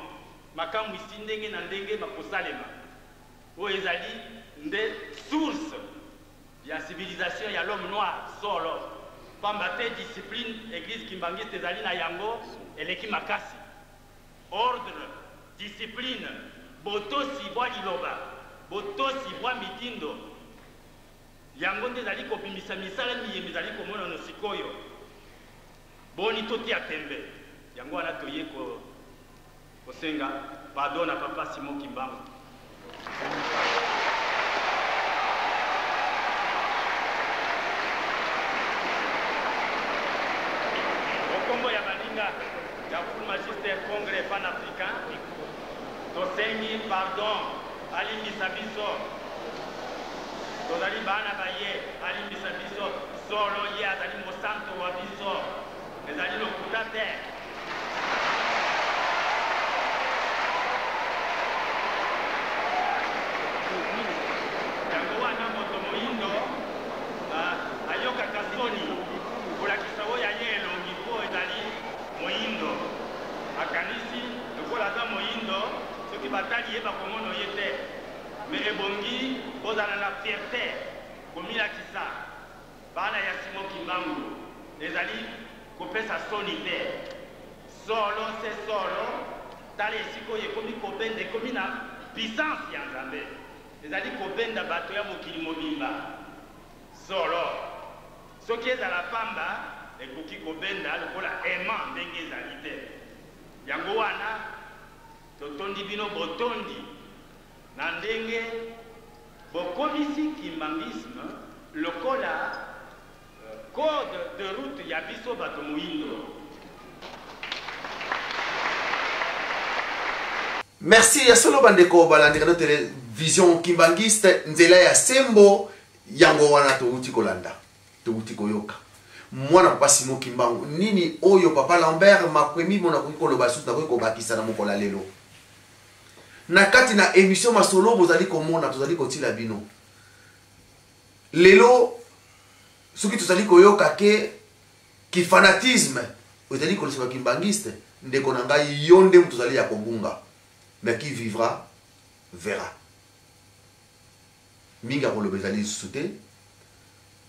makamwisi ndenge na ndenge makosalema. Oyo ezali nde source ya civilisation ya l'homme noir solo, pamba te discipline eglise kimbanguiste ezali na yango eleki makasi. Ordre, discipline, botosi bwa liloba, botosi bwa mitindo, yango nde ezali kobimisa misala miye mizali komonano sikoyo. Boni totia tembe? Yango wana toye ko kosenga pardon na papa Simon Kimbangu. Okombo ya baninga ya Full Magister Congrès Pan-Africain, tosengi pardon, alimbisa biso. Tozali bana ba ye, alimbisa biso. Solo ye azali mosanto wa biso, ezali lokuta te. Yango wana moto moindo ayokaka soni kolakisa oyo ya ye elongi mpo ezali moindo. Akanisi lokola aza moindo soki batali ye bakomono ye te. Mais ebongi bozala na fierte komilakisa bana ya Simon Kimbangu ezali kopesa soni te. Solo se solo, tala esika oyo ekomi kobenda, ekomi na puissance ya Nzambe, ezali kobenda bato ya mokili mobimba. Solo, soki ezala pamba, ekoki kobenda lokola aimant ndenge ezali te. Yango wana totondi bino botondi na ndenge bokomisi kimbanguisme lokola code de route ya biso bato moindo. Merci ya solo bandeko balandi radio television kimbanguiste nzela ya sembo yango wana towuti kolanda towuti koyoka mwana papa Simon Kimbangu nini oyo papa Lambert Makwemimo nakoki koloba lisusu nakoki kobakisa na mokolo ya lelo na kati na emission masolo bozali komona tozali kotila bino lelo soki tozali koyoka ke ki fanatisme ezali kolisa ba kimbanguiste ndeko na ngai yo nde moto ozali ya kobunga mais qui vivra verra mingi ya koloba ezali lisusu te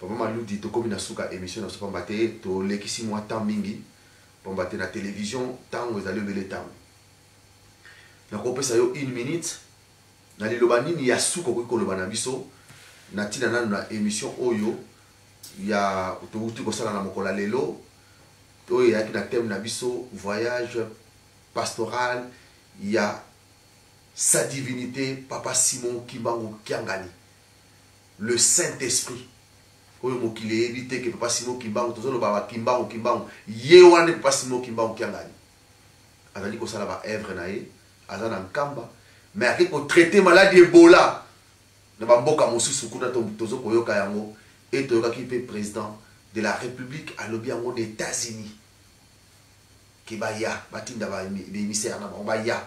papa maludi tokomi na suka émission na biso pamba te tolekisi mwa temps mingi pamba te na télévision ntango ezali obele ntango nakopesa yo une minute Na liloba nini ya suka okoki koloba na biso na ntina nanu na emission oyo ya towuti kosala na mokolo ya lelo oyo eyaki na thème na biso voyage pastoral ya sa divinité papa Simon Kimbangu Kiangani le Saint-Esprit oyo mokili eyebi te ke papa Simon Kimbangu tozoloba ba Kimbangu Kimbangu ye wana nde papa Simon Kimbangu Kiangani azali kosala ba œuvre na ye aza na nkamba mais ake ko traiter maladi Ebola. Na bamboka mosusu kuna tozo koyoka yango et toyokaki mpe président de la République alobi yango na États-Unis ke baya batinda ba émissaire na bango baya.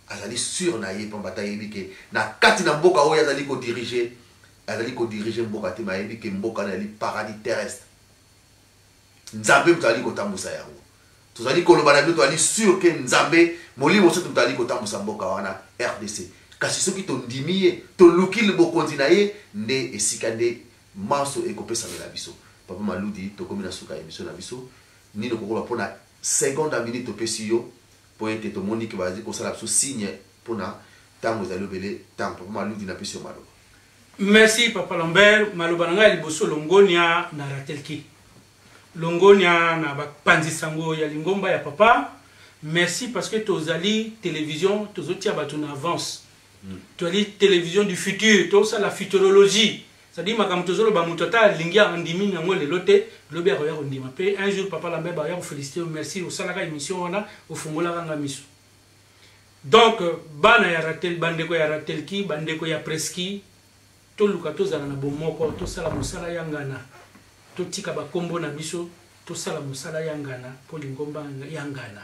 Azali sûr na ye pamba te ayebi ke na kati na mboka oyo azali kodiriger, azali kodiriger mboka te, mais ayebi ke mboka wana ezali paradis terrestre. Nzambe moto azali kotambusa yango. Tozali koloba na bino, tozali sûr ke Nzambe Molimo Santu moto azali kotambusa mboka wana RDC. Kasi soki tondimi ye, toluki bokonzi na ye, nde esika nde manso ekopesamela biso. Papa Maludi, tokomi na suka ya emission na biso. Nini okokoloba mpona seconde ya minute topesi yo, mpo ete tomoni ke bazali kosala biso signe mpona ntango ezali obele ntango. Papa Maludi, napesi yo maloba. Merci Papa Lambert, maloba na ngai ya liboso longonia na Ratelki. Longonia na bapanzi sango ya lingomba ya papa. Merci parce que tozali télévision, tozotia bato na avance. Tozali télévision du futur, tosala futurologie. C'est-à-dire makambo tozoloba moto ata alingi andimi yango lelo te, lobi akoya kondima. Pe un jour Papa Lambert bakoya koféliciter yo, merci osalaka émission wana, ofungolaka nga miso. Donc bana ya Ratel, bandeko ya Ratelki, bandeko ya Preski, toluka tozala na bomoko, tosala mosala ya ngana, totika bakombo na biso, tosala mosala ya ngana mpo lingomba ya ngana.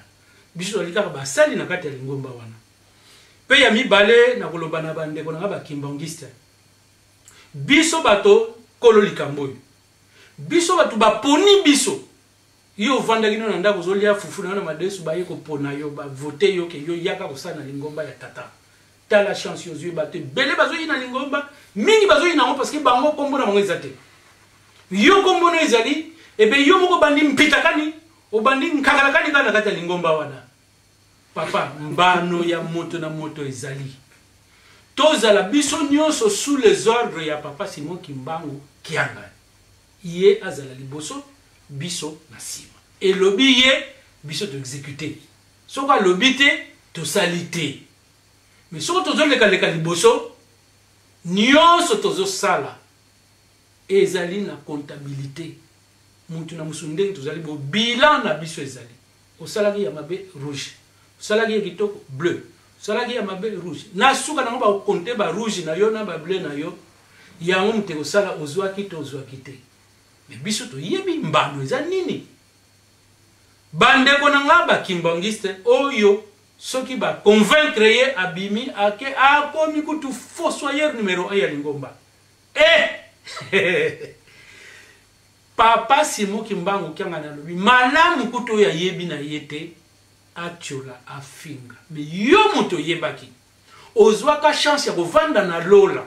Biso tozali kaka basali na kati ya lingomba wana. Pe ya mibale na koloba na bandeko na nga ba kimbanguiste, biso bato kolo likambo oyo, biso bato baponi biso. Yo ovandaki no na ndako ozolia fufu na yo na madesu, baye kopona yo, ba voter yo ke yo yaka kosala na lingomba ya tata. Tala chance yo ozwi, bato ebele bazoyi na lingomba, mingi bazoyi nango parce que bango kombo na bango eza te. Yo kombo na ezali, ebe yo moko obandi mpitakani, obandi nkakalakani kaka na kati ya lingomba wana. Papa, mbano ya moto na moto ezali. Tozala biso nyonso sous les ordres ya Papa Simon Kimbangu Kiangani. Ye azala liboso, biso na nsima. Elobi ye, biso to exécuter. Soki alobi te, tosali te. Mais soki tozolekaleka liboso, nyonso tozosala ezali na comptabilité. Mutu na musu ndenge tozali bo bilan na biso ezali. Osalaki ya mabe rouge, osalaki ya kitoko bleu, osalaki ya mabe rouge. Na suka nango ba compter ba rouge na yo na ba bleu na yo. Yango moto ekosala ozwaki to ozwaki te. Mais biso toyebi mbano eza nini. Bandeko na nga ba kimbanguiste oyo soki ba convaincre ye abimi ake akomi kutu fossoyeur numero 1 ya lingomba. Eh! Papa Simon Kimbangu Kiangani alobi malamu kutu oyo ayebi na ye te atiola afinga. Mais yo moto oyebaki ozwaka chance ya kovanda na lola,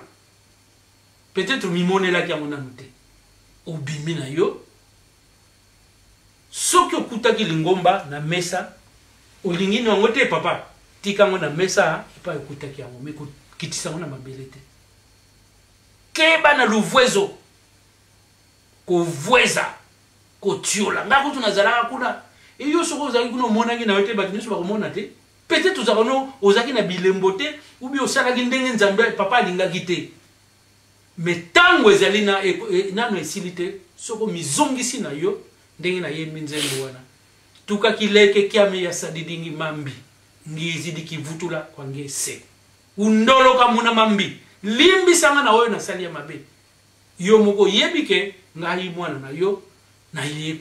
peut-être omimonelaki yango nanu te, obimi na yo. Soki okutaki lingomba na mesa, olingi no yango te papa, tika yango na mesa epai okutaki yango, mais kokitisa yango na mabele te. Keba na luvwezo, kovweza, kotiola. Nga kutu nazalaka kuna, e yo soki ozalaki kuna omonaki na yo te, bato nyonso bakomona te. Peut-être ozalaka no, ozalaki na bilembo te, ou bien osalaki ndenge Nzambe papa alingaki te. Mais tango ezali na, e, e, nano esili te, soko mizongisi na yo ndenge nayembi nzembo wana. Tukaki leke kiame ya sadidingi mambi, ngizidi kivutula kwa ngese. Undoloka muna mambi, limbisa nga na oyo nasali ya mabe. Yo moko oyebi ke ngai mwana na yo naye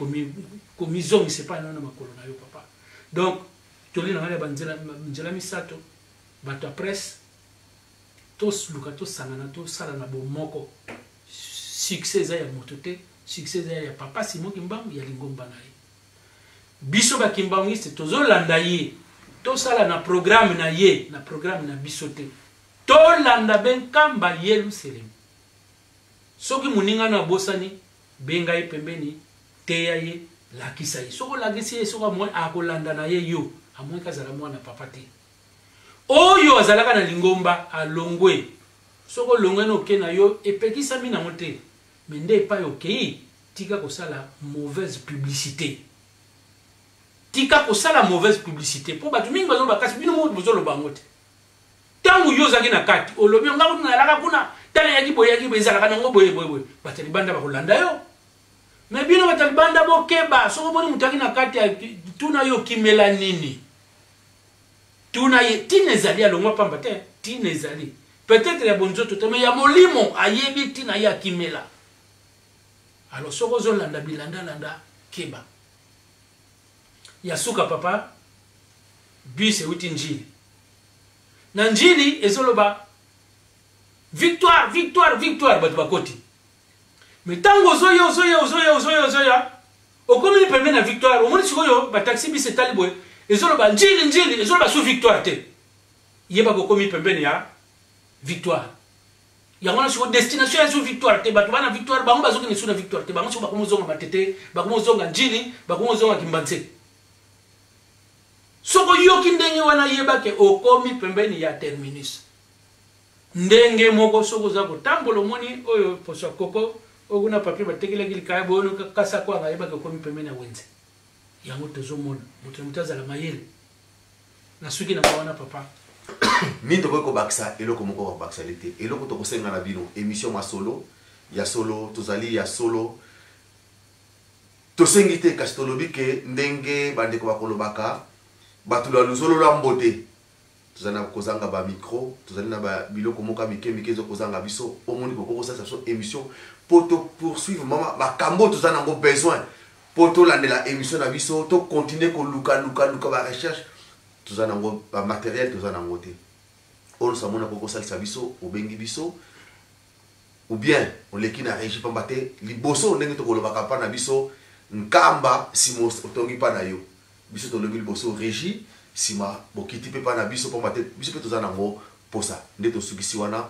komizongisa epai na yo na makolo na yo papa. Donc toli na ngai ya banzela nzela misato, bato ya presse toluka tosangana, tosala na bomoko. Succès eza ya moto te, succès eza ya papa Simon Kimbangu, ya lingomba na ye. Biso ba kimbanguiste tozolanda ye, tosala na programme na ye, na programme na biso te. Tolanda be Nkamba Yelusalemi. Soki moninga no abosani, benga ye pembeni, teya ye, lakisa ye. Soki olakisi ye, soki amoni akolanda na ye yo, amoni kazala mwana papa te. Oyo azalaka na lingomba alongwe. Soki olongwe na oke na yo, epekisami nango te. Mais nde epai okei, tika kosala mauvaise publicité. Tika kosala mauvaise publicité. Po bato mingi bazoloba, kasi bino moko bozoloba yango te. Tango yo ozalaki na kati, olobi nga kutu nalaka kuna, tala yaki boye, yaki boye, ezalaka nango boye, boye, boye. Bato ya libanda bakolanda yo. Mais bino bato ya libanda bokeba, soki omoni moto ayaki na kati, tuna yo okimela nini? Tuna ye, tina ezali, alongwa pamba te, tina ezali. Peut-être ya bonzoto te, mais ya molimo ayebi ntina ye akimela. Alors soki ozolanda bilandalanda, keba. Ya suka papa, bus euti Ndjili. Na Ndjili ezoloba victoire, victoire, victoire, bato bakoti. Mais ntango ozoya, ozoya, ozoya, ozoya, ozoya, okomi pembeni na victoire, omoni sikoyo ba taxi bus etali boye, ezoloba Ndjili, Ndjili, ezoloba sous victoire te. Yeba kokomi pembeni ya victoire. Yango wana sikoyo destination ya sous victoire te, bato bana victoire bango bazokende sous na victoire te, bango sikoyo bakomi ozonga Matete, bakomi ozonga Ndjili, bakomi ozonga Kimbanseke. Soki oyoki ndenge wana, yeba ke okomi pembeni ya terminus. Ndenge moko soki oza kotambola omoni oyo poso ya koko oyo kuna papier batekelaki likaya boye ono kasa kwanga, yeba ke okomi pembeni ya wenze. Yango tozomona moto na moto azala mayele. Nasuki na wana papa. Nini tokoki kobakisa? Eloko moko bakobakisa li te. Eloko tokosenga na bino, émission masolo ya solo, tozali ya solo, tosengi te, kasi tolobi ke ndenge bandeko bakolobaka bato lwa luzolo lwa mbote, tozali na kozanga ba micro, tozali na ba biloko moko ya mike mike ezo kozanga biso. Omoni bokoki kosalisa biso émission po to poursuivre mama makambo toza nango besoin po tolandela émission na biso, to continuer koluka luka luka ba recherche, toza nango ba matériel toza nango te. Oyo nyonso amoni akoki kosalisa biso, obengi biso ou bien oleki na régie, pamba te liboso ndenge tokolobaka mpa na biso Nkamba, nsima otongi mpa na yo, biso tolobi liboso régie, nsima bokiti mpe mpa na biso, pamba te biso mpe toza nango posa. Nde tosukisi wana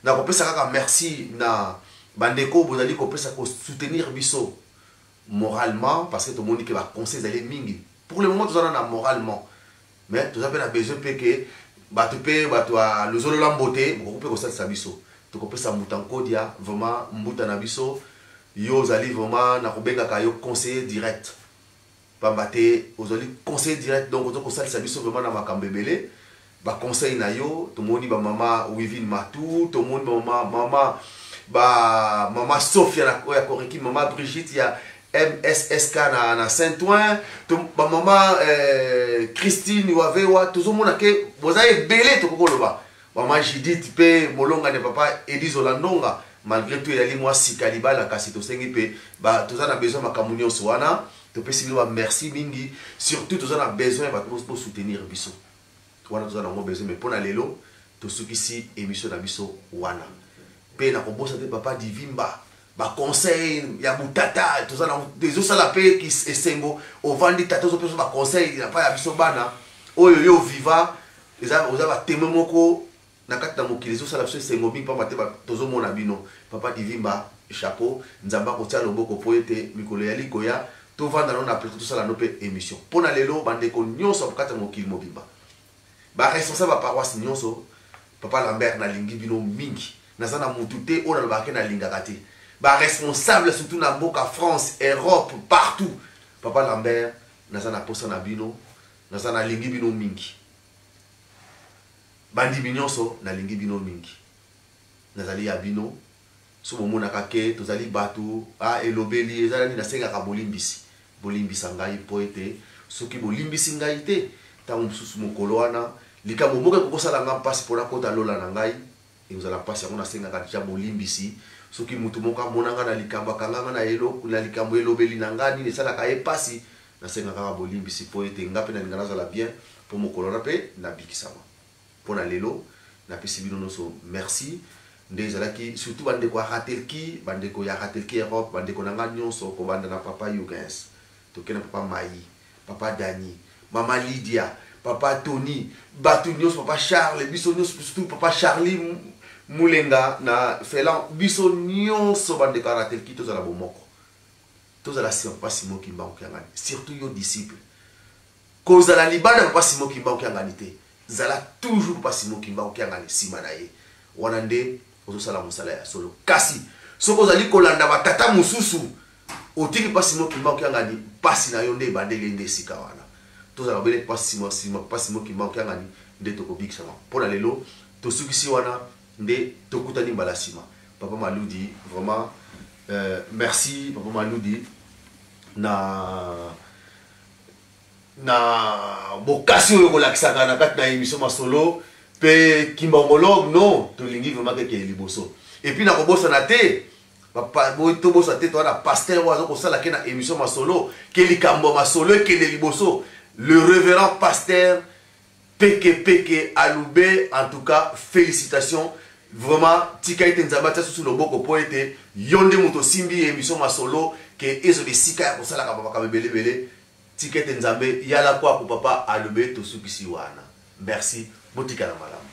nakopesa kaka merci na bandeko bozali kopesa kosoutenir biso moralement, parce que tomoni ke baconseil ezali mingi. Pour le moment toza na moralement, mais toza mpe na besoin mpe ke bato mpe bato ya luzolola mbote bokoki mpe kosalisa biso. Tokopesa mbuta nkodia vraiment mbuta na biso, yo ozali vraiment nakobengaka yo conseiller direct, pamba te ozali conseiller direct, donc oza kosalisa biso vraiment na makambo ebele. Baconseil na yo tomoni bamama Wivine Matu, tomoni bamama mama ba mama Sophia na oyo ya Koreki, mama Brigitte ya MSSK na Saint-Ouen, bamama Christine Wavewa, tozomona ke boza ebele. Tokoki koloba mama Judith mpe molongani ya papa Elise Olandonga, malgré tout eyali mwa sika libala, kasi tosengi mpe toza na besoin makambo nyonso wana. Topesi bino ba merci mingi, surtout toza na besoin ya bato bosoutenir biso wana, toza nango besoin. Mais mpona lelo tosukisi émission na biso wana, mpe nakobosa te papa Divimba, baconseil ya butata toza na ezosala mpe esengo. Ovandi tata, ozopesa baconseil na pa ya biso bana oyo yo viva, eza oza batémoin moko na kati na mokili, ezosala biso esengo mingi, pamba te tozomona bino. Papa Divimba, chapeau, Nzambe akotia loboko mpo ete mikolo eyali koya tovanda no na plateau, tosala no mpe émission. Mpo na lelo, bandeko nyonso ya kati ya mokili mobimba, baresponsable ya paroisse nyonso, papa Lambert, nalingi bino mingi, naza na mutu te oyo nalobaka ke nalingaka te baresponsable, surtout na mboka France, Europe, partout. Papa Lambert, naza na posa na bino, naza nalingi bino mingi. Bandimi nyonso, nalingi bino mingi, nazali ya bino. So bomonaka ke tozali bato a elobeli eza nani, nasengaka bolimbisi, bolimbisa ngai, mpo ete soki bolimbisi ngai te, ntango mosusu mokolo wana likambo moko ekokosala nga mpasi mpo nakota lola na ngai, ekozala mpasi. Yango nasengaka deja bolimbisi. Soki motu moko amona nga na likambo, akanga nga na likambo elobeli na nga nini esalaka ye mpasi, nasengaka kaka bolimbisi, mpo ete nga mpe nalinga nazala bien mpo mokolo wana mpe nabikisama. Mpo na lelo napesi bino nyonso merci. Nde ezalaki surtout bandeko ya Ratelki, bandeko ya Ratelki Europe, bandeko na nga nyonso, kobanda na papa Yugens, toke na papa Mai, papa Dani, mama Lydia, papa Tony, bato nyonso, papa Charles, biso nyonso, surtout papa Charlie Mulenga na Felan, biso nyonso bandeko ya Ratelki, tozala bomoko, tozala nsima papa Simon Kimbangu Kiangani. Surtout yo disciple, kozala libanda papa Simon Kimbangu Kiangani te, zala toujours papa Simon Kimbangu Kiangani nsima na ye wana, nde ozosala mosala ya solo. Kasi soki ozali kolanda batata mosusu, otiki papa Simon Kimbangu Kiangani, mpasi na yo nde ebandeli nde esika wana. Tozala obele papa Simon, nsima papa Simon Kimbangu Kiangani nde tokobikisama. Mpo na lelo tosukisi wana, nde tokutani mbala nsima. Papa Maludi, vraiment merci papa Maludi na bokasi oyo kolakisaka na kati na émission masolo. Pe kimbangologue non, tolingi vraiment keke liboso. Et puis nakobosana te, tobosana te toza na pasteur oyo aza kosala ke na émission masolo, ke likambo ya masolo ekende liboso. Le révérend pasteur Peke Peke Aloube, en tout cas, félicitations. Vraiment, tika ete Nzambe atia susu loboko po ete yo nde moto osimbi émission masolo ke ezo bisika ya kosalaka makambo ebele ebele. Tika ete Nzambe yala kwako papa Aloube tosukisi wana. Merci, botikala malamu.